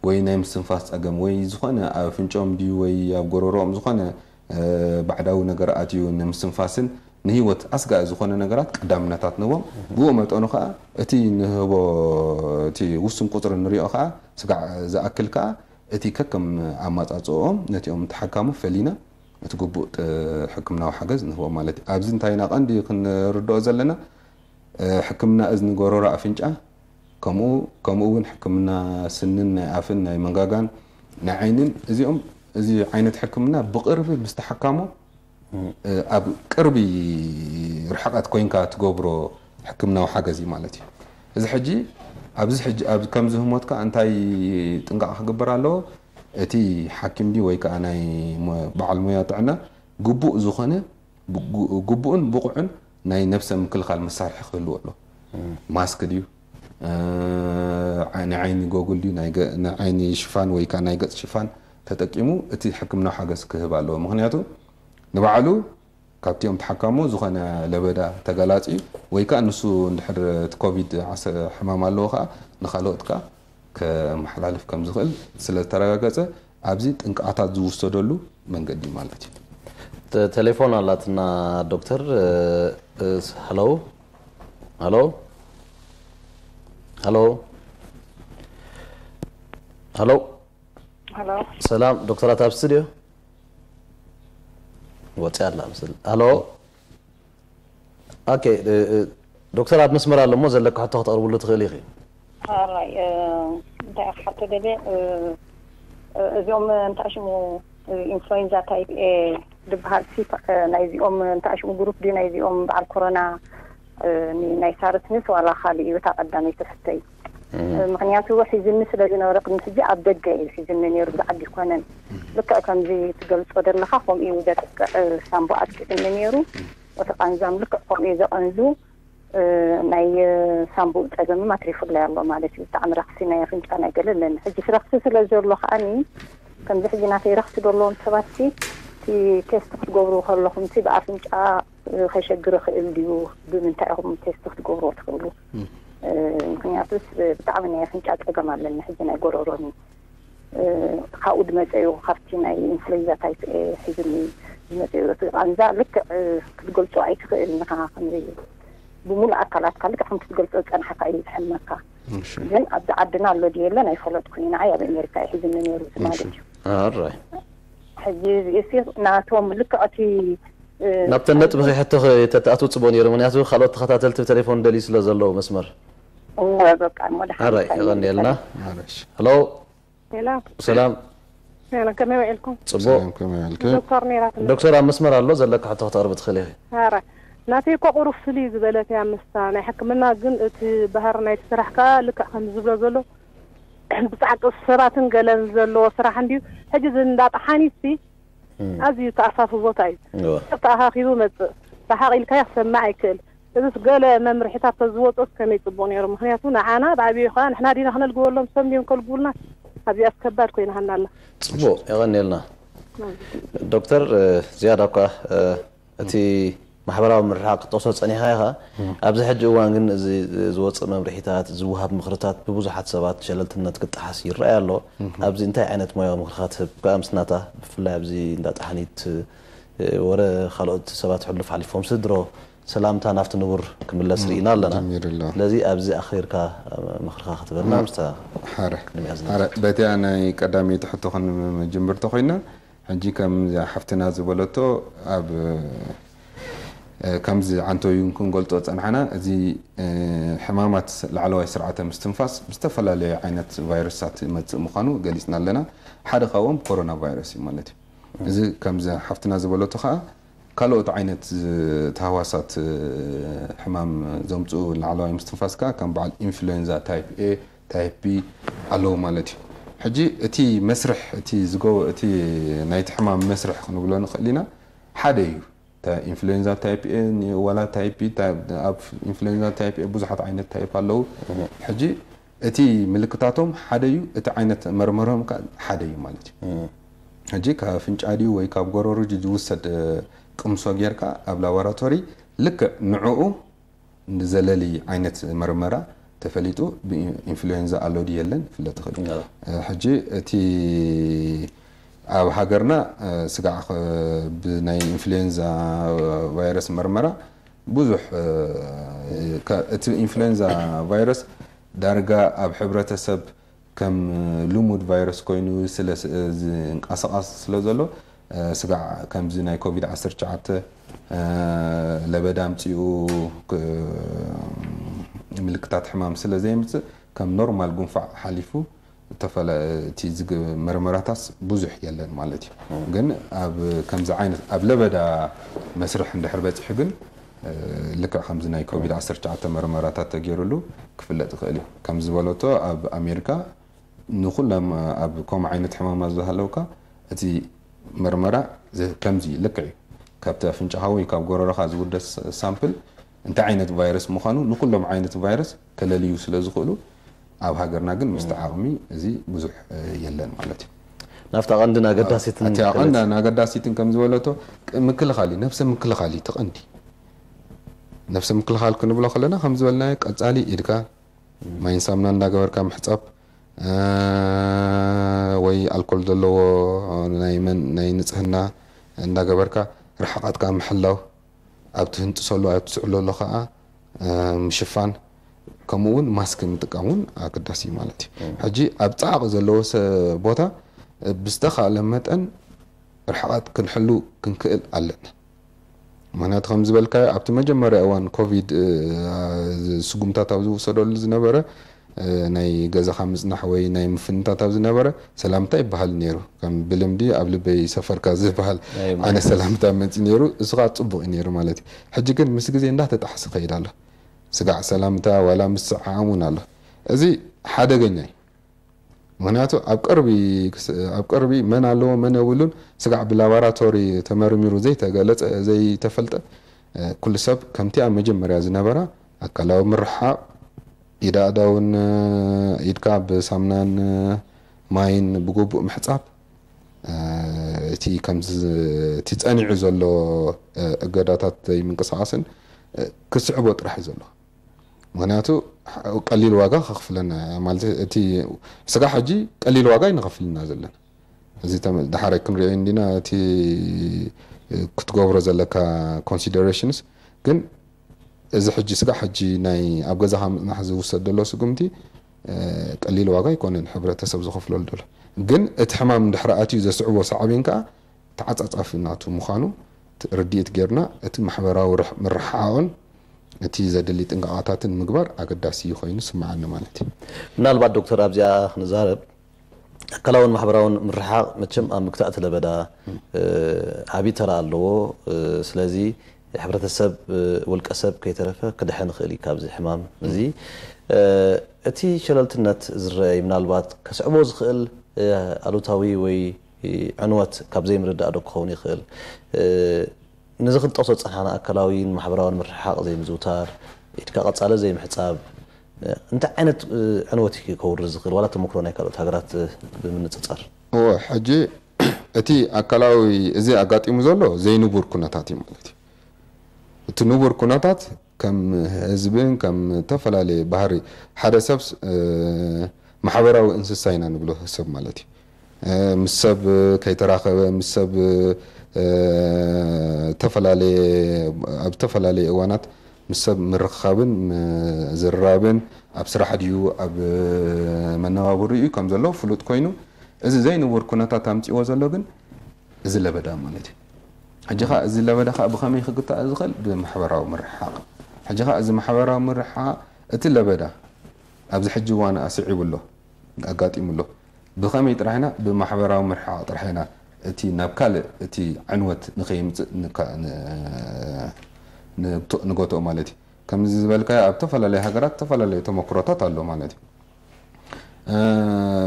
ወይ ናይ ምስትንፋስ ፀገም ወይ ዝኾነ ኣብ ኣፍንጭኦም ድዩ ወይ ኣብ ጎረሮኦም ዝኾነ ባዕዳዊ ነገር ኣትዩ ንምስትንፋስን ንህይወት ኣስጋኢ ዝኾነ ነገራት ቀዳምነታት ንህቦም። ብኡ መጠኑ ከዓ እቲ ንህቦ እቲ ውሱን ቁፅሪ ንሪኦ ከዓ ስጋዕ ዝኣክል ከዓ እቲ ከከም ኣማፃፅኦም ነቲኦም ተሓካሙ ፈሊና እቲ ግቡእ ሕክምናዊ ሓገዝ ንህቦም ማለት እዩ። ኣብዚ እንታይ ኢና ቀንዲ ክንርድኦ ዘለና ሕክምና እዝኒ፣ ጎረሮ፣ ኣፍንጫ፣ ከምኡ ከምኡ እውን ሕክምና ስንን ናይ ኣፍን ናይ መንጋጋን ናይ ዓይንን፣ እዚኦም፣ እዚ ዓይነት ሕክምና ብቕርቢ ምስ ተሓካሞ ኣብ ቅርቢ ርሕቀት ኮይንካ ትገብሮ ሕክምናዊ ሓገዝ እዩ ማለት እዩ። እዚ ሕጂ ኣብዚ ሕጂ ኣብ ከምዚ ህሞትካ እንታይ ጥንቃቕ ክግበር ኣለዎ? እቲ ሓኪም ድዩ ወይ ከዓ ናይ ሞ- በዓል ሞያ ጥዕና ግቡእ ዝኾነ ብጉ- ግቡእን ብቑዕን ናይ ነብሰ ምክልኻል መሳርሒ ክህልዎ ኣለዎ። ማስክ ድዩ፣ እ፣ ናይ ዓይኒ ጎጉል ድዩ፣ ናይ ገ- ናይ ዓይኒ ሽፋን ወይ ከዓ ናይ ገጽ ሽፋን ተጠቂሙ እቲ ሕክምናዊ ሓገዝ ክህብ ኣለዎ። ምክንያቱ ንባዕሉ ካብቲኦም ተሓካሞ ዝኾነ ለበዳ ተጋላጺ ወይ ከዓ ንሱ እንድሕር እቲ ኮቪድ ዓሰርተ ሕማም ኣለዎ ከዓ ንኻልኦት ከዓ ከመሓላልፍ ከም ዝኽእል ስለ ዝተረጋገጸ ኣብዚ ጥንቃቐታት ዝውሰደሉ መንገዲ ማለት እዩ። ተ- ቴሌፎን ኣላትና ዶክተር። እ፣ እ፣ ስ- ሃሎ ሃሎ ሃሎ ሃሎ። ሄሎ ሰላም ዶክተራት ኣብ ስቱዲዮ ወፂ ኣላ ምስል። ሃሎ። ኦኬ። እ፣ እ፣ ዶክተር ኣብ መስመር ኣሎ እሞ ዘለካ ሕቶ ክተቕርብሉ ትኽእል ኢኺ። ሓራይ እንታይ ክሓቶ ደልየ፣ እዚኦም እንታይ ሽሙ ኢንፍሉዌንዛ ታይፕ ኤ ዝበሃል ሲ ናይዚኦም እንታይ ሽሙ ግሩፕ ድዩ ናይዚኦም በዓል ኮሮና ናይ ሳርስ ምስ ዋላ ካልእ እዩ እታ ቀዳመይቲ ሕቶይ። ምክንያቱ ሒዝኒ ስለ ዝነበረ ቅድሚ ሕጂ ኣብ ደገ እዩ ሒዝኒ ነይሩ፣ ብዓዲ ይኮነን። ልክዕ ከምዚ ትገልጾ ዘለኻ ከምኡ እዩ ዘጥቅዕ፣ ሳምቦ ኣጥቂዕኒ ነይሩ። እቲ ቃንዛም ልክዕ ከምኡ እዩ ዘቐንዙ። ናይ ሳምቡእ ጸገም ኣትሪፉለይ ኣሎ ማለት እዩ። ብጣዕሚ ረኽሲ ናይ ኣፍንጫ ናይ ገለ ኣለኒ። ሕጂ ረኽሲ ስለ ዘሎ ከኣኒ ከምዚ ሕጂ ናተይ ረኽሲ ዘለዎም ሰባት ሲ እቲ ቴስት ክትገብሩ ከለኹም ሲ ብኣፍንጫ ከሸግር ይኽእል ድዩ? ብምንታይ ኢኹም ቴስት ክትገብርዎ ትኽእሉ? ምክንያቱስ ብጣዕሚ ናይ ኣፍንጫ ጸገም ኣለኒ ሕጂ ናይ ጎረሮኒ። ካብኡ ዝመፀ እዩ ካብቲ ናይ ኢንፍሉዌንዛ ታይፕ ኤ ሒዝኒ ዝመፀ እዩ። እቲ ቃንዛ ልክዕ ክትገልፆ ኣይትኽእል ንኻ ከምዚ ብሙሉእ ኣካላትካ ልክዕ ከም ክትገልፆ ዝፀናሕካ እዩ ዝሕመካ። ግን ኣብዚ ዓድና ኣሎ ድዩ የለን ኣይፈለጥኩን። ንዓይ ኣብ ኣሜሪካ እዩ ሒዝኒ ነይሩ ማለት እዩ። ኣራይ ሕጂ እዚእሲ ናቶም ልክዕ እቲ ናብተን ነጥቢ ከይሕቶ ተተኣትው ፅቡቅ ነይሩ። ምክንያቱ ካልኦት ተኸታተልቲ ብቴሌፎን ደልዩ ስለ ዘለዉ መስመር እወ በቃ እሞ ደሓን ኣራይ ይባል የቐንየልና። ማለሽ ሄሎ ሄሎ ሰላም ሄሎ፣ ከመይ ውዒልኩም? ፅቡቅ ሰላም ከመይ ዋልከ? ዶክተር ኔራትኒ። ዶክተር ኣብ መስመር ኣሎ ዘለካ ሕቶ ክተቕርብ ትኽእል ኢኺ። ኧረ ናተይ እኮ ቁሩብ ፍልይ ዝበለት እያ ምስታ ናይ ሕክምና፣ ግን እቲ ባህር ናይቲ ስራሕ ከኣ ልክዕ ከም ዝብሎ ዘሎ ብጻዕቂ ሰባትን ገለን ዘለዎ ስራሕ እንድዩ። ሕጂ እዚ እንዳ ጠሓኒትሲ ኣዝዩ ተኣፋፊ ቦታ እዩ። እወ። ሰብ ተኣኻኺቡ መጽእ ብሓቕ ኢልካዮ ክሰምዕ ኣይክእል። እዚስ ገለ መምርሒታት ተዝወፅኦስ ከመይ ፅቡቕ ነይሩ። ምክንያቱ ንዓና ብዓብዩ ከዓ ንሕና ዲና ክነልግበሎም ሰብ እንድዮም ከልግቡልና። ኣብዚኣስ ከባድ ኮይናሃና ኣላ። ፅቡቅ የቐንየልና። ዶክተር ዝያዳ እኳ እቲ ማሕበራዊ ምርሓቅ ክትጠቅሶ ፀኒሕካ ኢኻ። ኣብዚ ሕጂ እዋን ግን እዚ ዝወፅእ መምርሒታት ዝወሃብ ምኽርታት ብብዙሓት ሰባት ሸለልትነት ክጠሓስ ይረኣይ ኣሎ። ኣብዚ እንታይ ዓይነት ሞያዊ ምኽርኻ ትህብ? ከዓ ምስናታ ብፍላይ ኣብዚ እንዳ ጣሕኒት ወረ ካልኦት ሰባት ሕሉፍ ሓሊፎም ስድሮ ሰላምታ ናብቲ ንቡር ክምለስ ርኢና ኣለና። ጀሚሩ ኣሎ። ስለዚ ኣብዚ ኣኺርካ ምኽርኻ ክትበልና ምስታ ሓረ ንሚያዝና ሓረ በቲያ ናይ ቀዳመይቲ ሕቶ ክንጅምር ተኮይና ሕጂ ከም ሓፍትና ዝበለቶ ኣብ ከምዚ ዓንተዩ ክንገልጾ ጸንሓና እዚ ሕማማት ላዕለዋይ ስርዓተ ምስትንፋስ ብዝተፈላለዩ ዓይነት ቫይረሳት ይመጽእ ምዃኑ ገሊጽና ኣለና። ሓደ ካብኦም ኮሮና ቫይረስ እዩ ማለት እዩ። እዚ ከምዚ ሓፍትና ዝበለቶ ከዓ ካልኦት ዓይነት ተሃዋሳት ሕማም ዘምፅኡ ላዕለዋይ ምስትንፋስ ከዓ ከም በዓል ኢንፍሉዌንዛ ታይፕ ኤ ታይፕ ቢ ኣለዉ ማለት እዩ። ሕጂ እቲ መስርሕ እቲ ዝገ እቲ ናይቲ ሕማም መስርሕ ክንብሎ ንኽእል ኢና ሓደ እዩ። ኢንፍሉዌንዛ ታይፕ ኤ ዋላ ታይፕ ቢ ኣብ ኢንፍሉዌንዛ ታይፕ ኤ ብዙሓት ዓይነት ታይፕ ኣለዉ። ሕጂ እቲ ምልክታቶም ሓደ እዩ፣ እቲ ዓይነት መርመሮም ከዓ ሓደ እዩ ማለት እዩ። ሕጂ ካብ ኣፍንጫ ድዩ ወይ ካብ ጎረሮ ድዩ ዝውሰድ ቅምሶ ጌርካ ኣብ ላቦራቶሪ ልክዕ ንዕኡ ንዘለሊ ዓይነት መርመራ ተፈሊጡ ብኢንፍሉዌንዛ ኣሎ ድዩ የለን ይፍለጥ ይኽእል እዩ። ሕጂ እቲ ኣብ ሃገርና ስጋዕ ብናይ ኢንፍሉዌንዛ ቫይረስ መርመራ ብዙሕ እቲ ኢንፍሉዌንዛ ቫይረስ ዳርጋ ኣብ ሕብረተሰብ ከም ልሙድ ቫይረስ ኮይኑ ስለ ዝንቀሳቐስ ስለ ዘሎ ስጋዕ ከምዚ ናይ ኮቪድ ዓሰርተ ትሽዓተ ለበዳ ኣምፂኡ ምልክታት ሕማም ስለ ዘየምፅእ ከም ኖርማል ጉንፋዕ ሓሊፉ እቲ መርመራታት ብዙሕ የለን ማለት እዩ። ግን ኣብ ከምዚ ዓይነት ኣብ ለበዳ መስርሕ እንድሕር በፂሑ ግን ልክዕ ከምዚ ናይ ኮቪድ ዓሰርተ ትሽዓተ መርመራታት ተገይሩሉ ክፍለጥ ይኽእል እዩ። ከምዚ ዝበለቶ ኣብ ኣሜሪካ ንኩሎም ኣብ ከምኡ ዓይነት ሕማማት ዝሃለውካ እቲ መርመራ ከምዚ ልክዕ እዩ። ካብቲ ኣፍንጫኻ ወይ ካብ ጎረሮኻ ዝውደስ ሳምፕል እንታይ ዓይነት ቫይረስ ምዃኑ ንኩሎም ዓይነት ቫይረስ ከለልዩ ስለ ዝኽእሉ ኣብ ሃገርና ግን ምስቲ ዓቕሚ እዚ ብዙሕ የለን ማለት እዩ። ናብታ ቀንድን ኣገዳሲትን እቲያ ቀንድን ኣገዳሲትን ከም ዝበለቶ ምክልኻል እዩ፣ ነብሰ ምክልኻል እዩ እቲ ቀንዲ። ነብሰ ምክልኻል ክንብሎ ከለና ከም ዝበልናዮ ቀጻሊ ኢድካ ማይን ሳምና እንዳገበርካ ምሕጻብ ወይ ኣልኮል ዘለዎ ናይ ንጽህና እንዳገበርካ ርሕቐትካ ምሕላው፣ ኣብ ትህንጥሰሉ ኣብ ትስዕለሉ ከዓ ምሽፋን ከምኡ እውን ማስክ ምጥቃም እውን ኣገዳሲ እዩ ማለት እዩ። ሕጂ ኣብ ፃዕቂ ዘለዎ ቦታ ብዝተኻእለ መጠን ርሕቐት ክንሕሉ ክንክእል ኣለና። ምክንያቱ ከም ዝበልካዮ ኣብቲ መጀመርያ እዋን ኮቪድ ስጉምታት ኣብ ዝውሰደሉ ዝነበረ ናይ ገዛኻ ምፅናሕ ወይ ናይ ምፍንታት ኣብ ዝነበረ ሰላምታ ይበሃል ነይሩ። ከም ብልምዲ ኣብ ልበይ ሰፈርካ ዝበሃል ዓይነት ሰላምታ መፂ ነይሩ። እሱ ከዓ ፅቡቕ እዩ ነይሩ ማለት እዩ። ሕጂ ግን ምስ ግዜ እንዳተጣሕሰ ከይድ ኣሎ። ስጋዕ ሰላምታ ዋላ ምስዕዓም እውን ኣሎ። እዚ ሓደገኛ እዩ። ምክንያቱ ኣብ ቀርቢ ኣብ ቀርቢ መን ኣለዎ መን የብሉን ስጋዕ ብላባራቶሪ ተመርሚሩ ዘይተገለፀ ዘይተፈልጠ ኩሉ ሰብ ከምቲ ኣብ መጀመርያ ዝነበራ ኣካላዊ ምርሓቕ ኢድ ኣእዳውን ኢድካ ብሳምናን ማይን ብግቡእ ምሕጻብ እቲ ከምዚ እቲ ጸኒዑ ዘሎ እገዳታት ዘይምንቅስቓስን ክስዕቦ ጥራሕ እዩ ዘሎ። ምክንያቱ ቀሊል ዋጋ ከኽፍለና ማለት እቲ ስጋ ሕጂ ቀሊል ዋጋ ይንኸፍልና ዘለና። እዚ ዳሓራይ ክንሪኦ እንዲና እቲ ክትገብሮ ዘለካ ኮንሲደሬሽንስ ግን እዚ ሕጂ ስጋ ሕጂ ናይ ኣብ ገዛኻ ምፅናሕ ዝውሰድ ዘሎ ስጉምቲ ቀሊል ዋጋ ኣይኮነን ሕብረተሰብ ዝኸፍለሉ ዘሎ። ግን እቲ ሕማም እንድሕር ኣትዩ ዘስዕቦ ሳዕቤን ከዓ ተዓፃፃፊ ናቱ ምዃኑ ርድኢት ጌርና እቲ ማሕበራዊ ምርሓቕን እቲ ዘድሊ ጥንቃቓታትን ምግባር ኣገዳሲ ኮይኑ ስምዓኒ ማለት እዩ። ምናልባት ዶክተር ኣብዚኣ ክንዛረብ ኣካላውን ማሕበራውን ምርሓቕ መቸም ኣብ ምግታእ እቲ ለበዳ ዓብዪ ተራ ኣለዎ። ስለዚ ሕብረተሰብ ውልቀ ሰብ ከይተረፈ ክድሕን ይኽእል እዩ ካብዚ ሕማም እዚ። እቲ ሸለልትነት ዝረኣይ ምናልባት ከስዕቦ ዝኽእል ኣሉታዊ ወይ ዕንወት ካብ ዘይምርዳእ ዶ ክኸውን ይኽእል? ነዚ ክንጠቕሶ ዝጸናሕና ኣካላዊን ማሕበራውን ምርሕሓቕ ዘይምዝውታር፣ ኢድካ ቀጻሊ ዘይምሕጻብ እንታይ ዓይነት ዕንወት እዩ ከውርድ ዝኽእል ዋላ ተመክሮ ናይ ካልኦት ሃገራት ብምንጽጻር? እወ፣ ሕጂ እቲ ኣካላዊ እዚ ኣጋጢሙ ዘሎ ዘይንቡር ኩነታት እዩ ማለት እዩ። እቲ ንቡር ኩነታት ከም ህዝብን ከም ተፈላለየ ባህሪ ሓደ ሰብ ማሕበራዊ እንስሳ ኢና ንብሎ ሰብ ማለት እዩ። ምስ ሰብ ከይተራኸበ ምስ ሰብ ተፈላለየ ኣብ ዝተፈላለየ እዋናት ምስ ሰብ ምርኽኻብን ምዝርራብን ኣብ ስራሕ ድዩ ኣብ መነባብሩ እዩ ከም ዘሎ ፍሉጥ ኮይኑ እዚ ዘይንቡር ኩነታት ኣምፅዎ ዘሎ ግን እዚ ለበዳ ማለት እዩ። ሕጂ ኸዓ እዚ ለበዳ ኸዓ ብኸመይ ክግታእ ዝኽእል? ብማሕበራዊ ምርሕሓቕ። ሕጂ ኸዓ እዚ ማሕበራዊ ምርሕሓቕ እቲ ለበዳ ኣብዚ ሕጂ እዋን ኣስዒቡ ኣሎ፣ ኣጋጢሙ ኣሎ። ብኸመይ ጥራሕ ኢና? ብማሕበራዊ ምርሕሓቕ ጥራሕ ኢና እቲ ናብ ካልእ እቲ ዕንወት ንኸየምፅእ ንገትኦ ማለት እዩ። ከምዚ ዝበልካዮ ኣብ ዝተፈላለዩ ሃገራት ዝተፈላለዩ ተመክሮታት ኣሎ ማለት እዩ።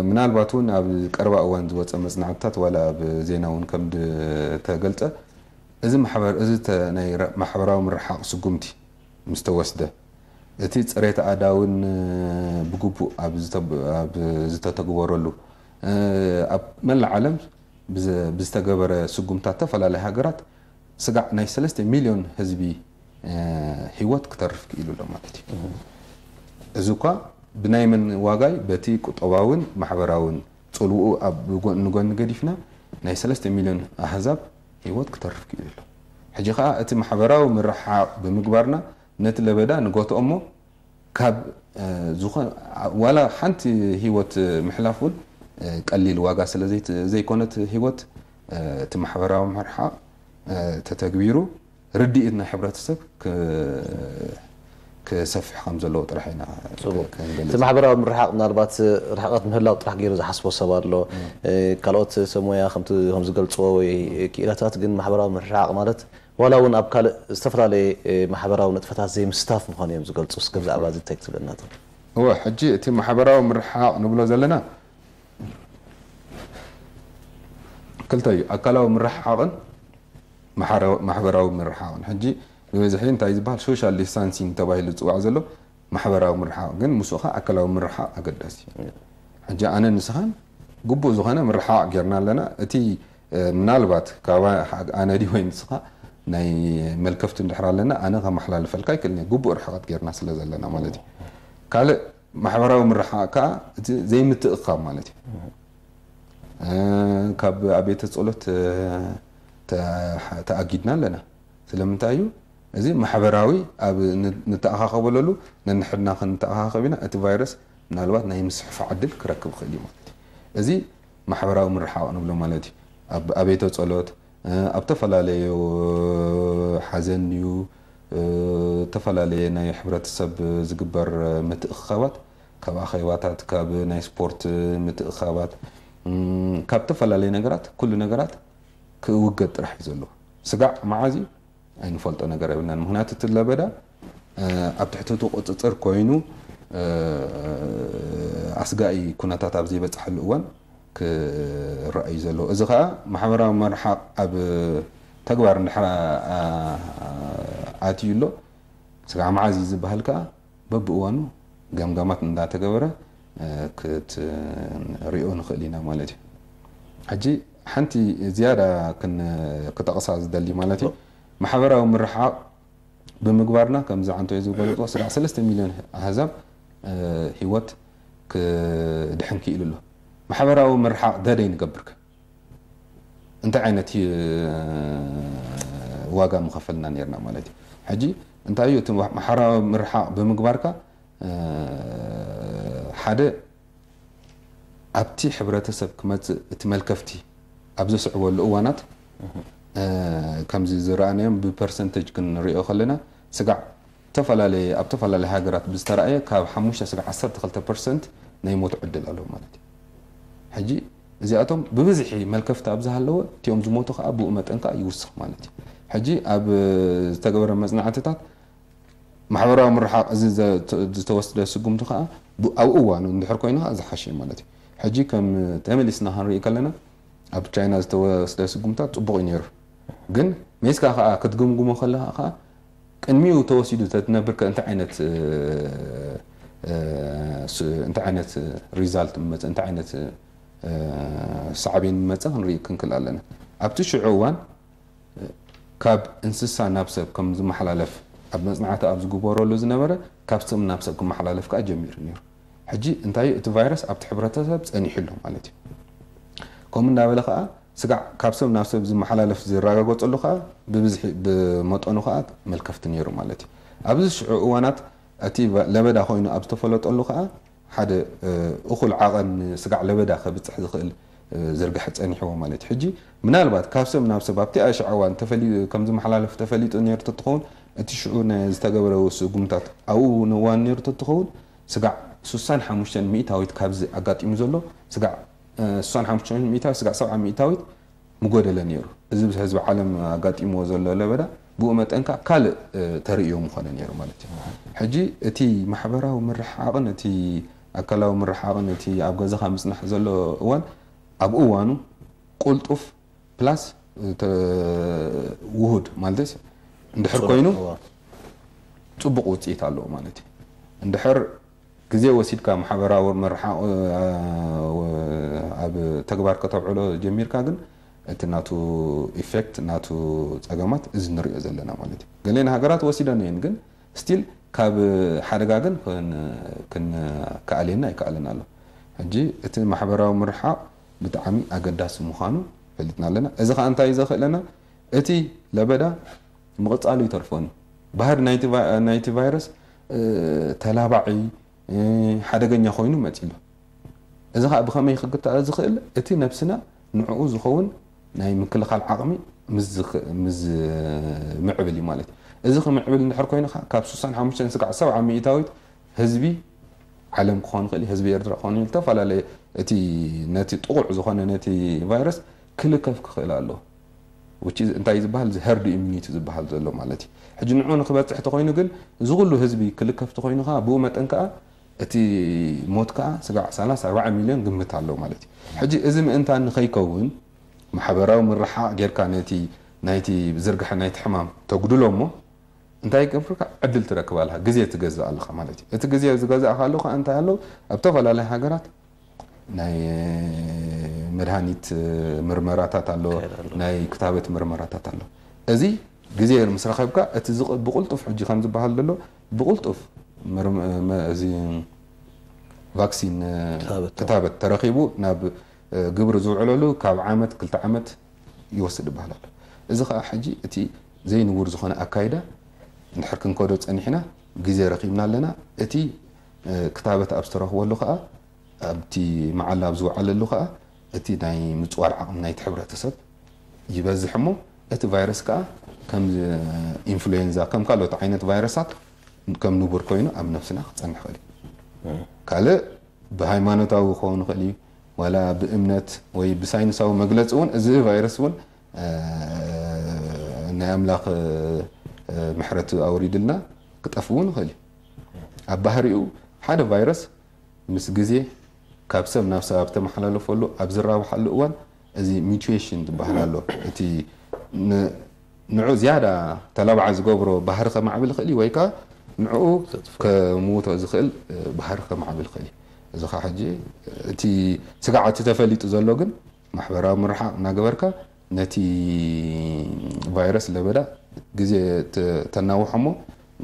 ምናልባት እውን ኣብ ቀረባ እዋን ዝወፀ መፅናዕትታት ዋላ ኣብ ዜና እውን ከም ዝተገልፀ እዚ ማሕበር እዚ ናይ ማሕበራዊ ምርሓቕ ስጉምቲ ምስ ተወስደ እቲ ፅሬት ኣእዳውን ብግቡእ ኣብ ዝተተግበረሉ ኣብ መላእ ዓለም ብዝተገበረ ስጉምታት ዝተፈላለዩ ሃገራት ስጋዕ ናይ ሰለስተ ሚልዮን ህዝቢ ህይወት ክተርፍ ክኢሉ ኣሎ ማለት እዩ። እዚ እኳ ብናይ መን ዋጋይ በቲ ቁጠባውን ማሕበራውን ፅልውኡ ኣብ ጎን ንጎኒ ገዲፍና ናይ ሰለስተ ሚልዮን ኣህዛብ ህይወት ክተርፍ ክኢሉ ኣሎ። ሕጂ ከዓ እቲ ማሕበራዊ ምርሕሓቕ ብምግባርና ነቲ ለበዳ ንጎትኦ እሞ ካብ ዝኾነ ዋላ ሓንቲ ህይወት ምሕላፍ እውን ቀሊል ዋጋ ስለ ዘይኮነት ህይወት እቲ ማሕበራዊ ምርሓቕ ተተግቢሩ ርድኢት ናይ ሕብረተሰብ ክ- ክሰፍሕ ከም ዘለዎ ጥራሕ ኢና ጽቡቕ። ክንገልጽ። እቲ ማሕበራዊ ምርሓቕ ምናልባት ርሕቀት ምህላው ጥራሕ ገይሩ ዝሓስቦ ሰብ ኣሎ። እ፣ ካልኦት ሰብ ሞያ ከምቲ ከም ዝገልጽዎ ወይ ክኢላታት ግን ማሕበራዊ ምርሓቕ ማለት ዋላ እውን ኣብ ካልእ ዝተፈላለየ እ፣ ማሕበራዊ ንጥፈታት ዘይምስታፍ ምዃኑ እዮም ዝገልጹ። እስከ ብዛዕባ እዚ እንታይ ክትብለና ትኽእል? እወ፣ ሕጂ እቲ ማሕበራዊ ምርሓቕ ንብሎ ዘለና ክልተ እዩ። ኣካላዊ ምርሓቕን ማሕረ- ማሕበራዊ ምርሓቕን። ሕጂ ብበዝሒ እንታይ ዝበሃል ሶሻል ዲስታንሲንግ ተባሂሉ ዝፅዋዕ ዘሎ ማሕበራዊ ምርሓቕ፣ ግን ምስኡ ከዓ ኣካላዊ ምርሓቕ ኣገዳሲ እዩ። ሕጂ ኣነ ንስኻን ግቡእ ዝኾነ ምርሓቕ ጌርና ኣለና። እቲ እ፣ ምናልባት ካብ ኣነ ድዩ ወይ ንስኻ ናይ መልከፍቲ እንድሕር ኣለና ኣነ ከመሓላልፈልካ ይክእልኒ ግቡእ ርሕቐት ጌርና ስለ ዘለና ማለት እዩ። ካልእ ማሕበራዊ ምርሓቕ ከዓ እቲ ዘይምትእኻብ ማለት እዩ። እ፣ ካብ ኣቤተ ጸሎት እ፣ ተ- ተኣጊድና ኣለና። ስለምንታይ እዩ? እዚ ማሕበራዊ ኣብ ን- ንተኣኻኸበለሉ ነንሕድና ክንተኣኻኸብ ኢና። እቲ ቫይረስ ምናልባት ናይ ምስሕፋ ዕድል ክረክብ ይኽእል እዩ ማለት እዩ። እዚ ማሕበራዊ ምርሓቕ ንብሎ ማለት እዩ። ኣብ ኣቤተ ጸሎት እ፣ ኣብ ተፈላለዩ ሓዘን እዩ እ፣ ዝተፈላለየ ናይ ሕብረተሰብ ዝግበር ምትእኽኻባት ካብ ኣኼባታት ካብ ናይ ስፖርት ምትእኽኻባት እም፣ ካብ ዝተፈላለየ ነገራት ኩሉ ነገራት ክውገድ ጥራሕ እዩ ዘለዎ። ስጋዕ መዓዝ እዩ? ኣይንፈልጦ ነገር የብልናን። ምክንያቱ እቲ ለበዳ እ፣ ኣብ ትሕቲ እቲ ቁፅፅር ኮይኑ እ፣ ኣስጋኢ ኩነታት ኣብ ዘይበፅሐሉ እዋን ክረኣዩ ዘለዎ። እዚ ከዓ ማሕበራዊ መርሓቕ ኣብ ተግባር እንድሕር ኣ- ኣትዩ ኣሎ ስጋዕ መዓዝ እዩ ዝበሃል ከዓ በብእዋኑ ገምጋማት እንዳተገበረ እ፣ ክትሪኦ ንኽእል ኢና ማለት እዩ። ሕጂ ሓንቲ ዝያዳ ክን- ክጠቕሳ ዝደሊ ማለት እዩ ማሕበራዊ ምርሓቕ ብምግባርና ከምዚ ዓንቶይ ዝበለፅዎ ስጋዕ ሰለስተ ሚልዮን ኣህዛብ እ፣ ህይወት ክድሕን ክኢሉ ኣሎ። ማሕበራዊ ምርሓቕ ደደይ ንገብርከ እንታይ ዓይነት እ፣ ዋጋ ምኸፈልና ነርና ማለት እዩ። ሕጂ እንታይ እዩ እቲ ማሕበራዊ ምርሓቕ ብምግባርካ እ፣ ሓደ ኣብቲ ሕብረተሰብ ክመፅእ እቲ መልከፍቲ ኣብ ዘስዕበሉ እዋናት እ፣ ከምዚ ዝረኣናዮም ብፐርሰንተጅ ክንሪኦ ከለና ስጋዕ ዝተፈላለየ ኣብ ዝተፈላለየ ሃገራት ብዝተረኣየ ካብ ሓሙሽተ ስጋዕ ዓሰርተ ክልተ ፐርሰንት ናይ ሞት ዕድል ኣለዎ ማለት እዩ። ሕጂ እዚኣቶም ብብዝሒ መልከፍቲ ኣብ ዝሃለወ እቲኦም ዝሞቱ ከዓ ብኡ መጠን ከዓ ይውስኽ ማለት እዩ። ሕጂ ኣብ ዝተገበረ መፅናዕትታት ማሕበራዊ ምርሓቕ እዚ ዘ- ዝተወስደ ስጉምቲ ከዓ ብ- ኣብ እዋኑ እንድሕር ኮይኑ ከዓ ዝሓሸ እዩ ማለት እዩ። ሕጂ ከም ተመሊስና ክንርኢ ከለና ኣብ ቻይና ዝተወስደ ስጉምታት ፅቡቕ እዩ ነይሩ። ግን ሜስካ ከዓ ክትግምግሞ ከለካ ከዓ ቅድሚኡ ተወሲዱ ተትነብር ከ እንታይ ዓይነት እ፣ እ፣ ስ- እንታይ ዓይነት ሪዛልት መፀ እንታይ ዓይነት እ፣ ሳዕቤን መፀ ክንርኢ ክንክእል ኣለና። ኣብቲ ሽዑ እዋን ካብ እንስሳ ናብ ሰብ ከም ዝመሓላለፍ ኣብ መፅናዕቲ ኣብ ዝግበረሉ ዝነበረ ካብ ሰብ ናብ ሰብ ክመሓላለፍ ከዓ ጀሚሩ ነይሩ። ሕጂ እንታይ እቲ ቫይረስ ኣብቲ ሕብረተሰብ ፀኒሑ ኣሎ ማለት እዩ። ከምኡ እናበለ ከዓ ስጋዕ ካብ ሰብ ናብ ሰብ ዝመሓላለፍ ዝረጋገፀሉ ከዓ ብብዝሒ ብመጠኑ ከዓ መልከፍቲ ነይሩ ማለት እዩ። ኣብዚ ሽዑ እዋናት እቲ ለበዳ ኮይኑ ኣብ ዝተፈለጠሉ ከዓ ሓደ እኹል ዓቐን ስጋዕ ለበዳ ከብፅሕ ዝኽእል ዝርግሐ ፀኒሕዎ ማለት እዩ። ሕጂ ምናልባት ካብ ሰብ ናብ ሰብ ኣብቲ ኣሽዓ እዋን ከም ዝመሓላለፍ ተፈሊጡ ነይሩ ተትኸውን እቲ ሽዑ ዝተገበረ ስጉምታት ኣብኡ ንእዋን ነይሩ ተትኸውን ስጋዕ ስሳን ሓሙሽተን ሚእታዊት ካብዚ ኣጋጢሙ ዘሎ ስጋዕ ስሳን ሓሙሽተን ሚእታዊት ስጋዕ ሰብዓ ሚእታዊት ምጎደለ ነይሩ። እዚ ህዝቢ ዓለም ኣጋጢምዎ ዘሎ ለበዳ ብኡ መጠን ከዓ ካልእ ተርእዮ ምኾነ ነይሩ ማለት እዩ። ሕጂ እቲ ማሕበራዊ ምርሕሓቕን እቲ ኣካላዊ ምርሕሓቕን እቲ ኣብ ገዛኻ ምፅናሕ ዘሎ እዋን ኣብ እዋኑ ቁልጡፍ ፕላስ ውሁድ ማለት እንድሕር ኮይኑ ፅቡቕ ውፅኢት ኣለዎ ማለት እዩ። እንድሕር ግዜ ወሲድካ ማሕበራዊ ምርሓቕ ኣብ ተግባር ከተብዕሎ ጀሚርካ ግን እቲ ናቱ ኢፌክት ናቱ ፀገማት እዚ ንሪኦ ዘለና ማለት እዩ። ገሌን ሃገራት ወሲደን እየን ግን ስቲል ካብ ሓደጋ ግን ክንከኣልየና ኣይከኣልን ኣሎ። ሕጂ እቲ ማሕበራዊ ምርሓቕ ብጣዕሚ ኣገዳሲ ምዃኑ ፈሊጥና ኣለና። እዚ ከዓ እንታይ እዩ ዘኽእለና? እቲ ለበዳ ምቕፃሉ ይተርፎን ባህሪ ናይቲ ቫይረስ ተላባዒ ሓደገኛ ኮይኑ መፂሉ። እዚ ከዓ ብኸመይ ክግታእ ዝኽእል? እቲ ነብስና ንዕኡ ዝኸውን ናይ ምክልኻል ዓቕሚ ምስ ዝኽ- ምስ ምዕብል እዩ ማለት እዩ። እዚ ክምዕብል እንድሕር ኮይኑ ከዓ ካብ ስሳን ሓሙሽተን ስጋዕ ሰብዓ ሚእታዊት ህዝቢ ዓለም ክኾን ይኽእል እዩ፣ ህዝቢ ኤርትራ ክኾን ይኽእል፣ ዝተፈላለየ እቲ ነቲ ጥቑዕ ዝኾነ ነቲ ቫይረስ ክልከፍ ክኽእል ኣለዎ። Which is እንታይ ዝበሃል እዚ herd immunity ዝበሃል ዘሎ ማለት እዩ። ሕጂ ንዑ ንክበፅሕ ተኮይኑ ግን እዚ ኩሉ ህዝቢ ክልከፍ ተኮይኑ ከዓ ብኡ መጠን ከዓ እቲ ሞት ከዓ ስጋዕ ሰላሳ ኣርባዓ ሚልዮን ግምት ኣሎ ማለት እዩ። ሕጂ እዚ ምእንታን ንከይከውን ማሕበራዊ ምርሓቅ ጌርካ ነቲ ናይቲ ዝርግሐ ናይቲ ሕማም ተጉድሎ እሞ እንታይ ይገብርካ ዕድል ትረክብ ኣለካ፣ ግዜ ትገዝእ ኣለካ ማለት እዩ። እቲ ግዜ ዝገዛእካ ኣለካ እንታይ ኣሎ ኣብ ዝተፈላለዩ ሃገራት ናይ መድሃኒት ምርመራታት ኣሎ፣ ናይ ክታበት ምርመራታት ኣሎ። እዚ ግዜ ምስ ረኸብካ እቲ ዝቕ- ብቕልጡፍ ሕጂ ከም ዝበሃል ዘሎ ብቕልጡፍ ምርም- መ- እዚ ቫክሲን ክታበት ተረኺቡ ናብ ግብሪ ዝውዕለሉ ካብ ዓመት ክልተ ዓመት ይወስድ ይበሃል ኣሎ። እዚ ከዓ ሕጂ እቲ ዘይንቡር ዝኾነ ኣካይዳ እንድሕር ክንከዶ ፀኒሕና ግዜ ረኺብና ኣለና። እቲ ክታበት ኣብ ዝተረኽበሉ ከዓ ኣብቲ መዓላ ኣብ ዝወዓለሉ ከዓ እቲ ናይ ምፅዋር ዓቕሚ ናይቲ ሕብረተሰብ ይበዝሕ እሞ እቲ ቫይረስ ከዓ ከም ኢንፍሉዌንዛ ከም ካልኦት ዓይነት ቫይረሳት ከም ንቡር ኮይኑ ኣብ ነፍስና ክፀንሕ ይኽእል እዩ። ካልእ ብሃይማኖታዊ ክኸውን ይኽእል እዩ ዋላ ብእምነት ወይ ብሳይንሳዊ መግለፂ እውን እዚ ቫይረስ እውን ናይ ኣምላኽ ምሕረት ኣውሪድልና ክጠፍ እውን ይኽእል እዩ። ኣብ ባህሪኡ ሓደ ቫይረስ ምስ ግዜ ካብ ሰብ ናብ ሰብ ኣብ ተመሓላለፈሉ ኣብ ዝራብሓሉ እዋን እዚ ሚቱዌሽን ዝበሃል ኣሎ። እቲ ንዑ ዝያዳ ተላብዓ ዝገብሮ ባህሪ ከማዕብል ይኽእል እዩ ወይ ከዓ ንዕኡ ከምውቶ ዝኽእል ባህሪ ከማዕብል ይኽእል እዩ። እዚ ከዓ ሕጂ እቲ ስጋዕ እቲ ተፈሊጡ ዘሎ ግን ማሕበራዊ ምርሓቕ እናገበርካ ነቲ ቫይረስ ለበዳ ግዜ ተናውሖ እሞ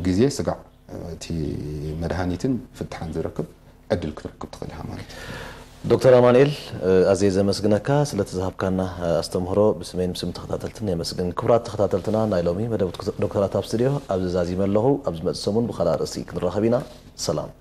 ግዜ ስጋዕ እቲ መድሃኒትን ፍትሓን ዝረክብ ዕድል ክትረክብ ትኽእል ኢኻ ማለት እዩ። ዶክተር ኣማንኤል ኣዝየ ዘመስግነካ ስለቲ ዝሃብካና ኣስተምህሮ ብስመይን ብስም ተኸታተልትን የመስግን። ክቡራት ተኸታተልትና ናይ ሎሚ መደብ ዶክተራት ኣብ ስቱድዮ ኣብዚ ዛዚመ ኣለኹ። ኣብ ዝመጽእ ሰሙን ብኻልእ ኣርእስቲ ክንራኸብ ኢና። ሰላም።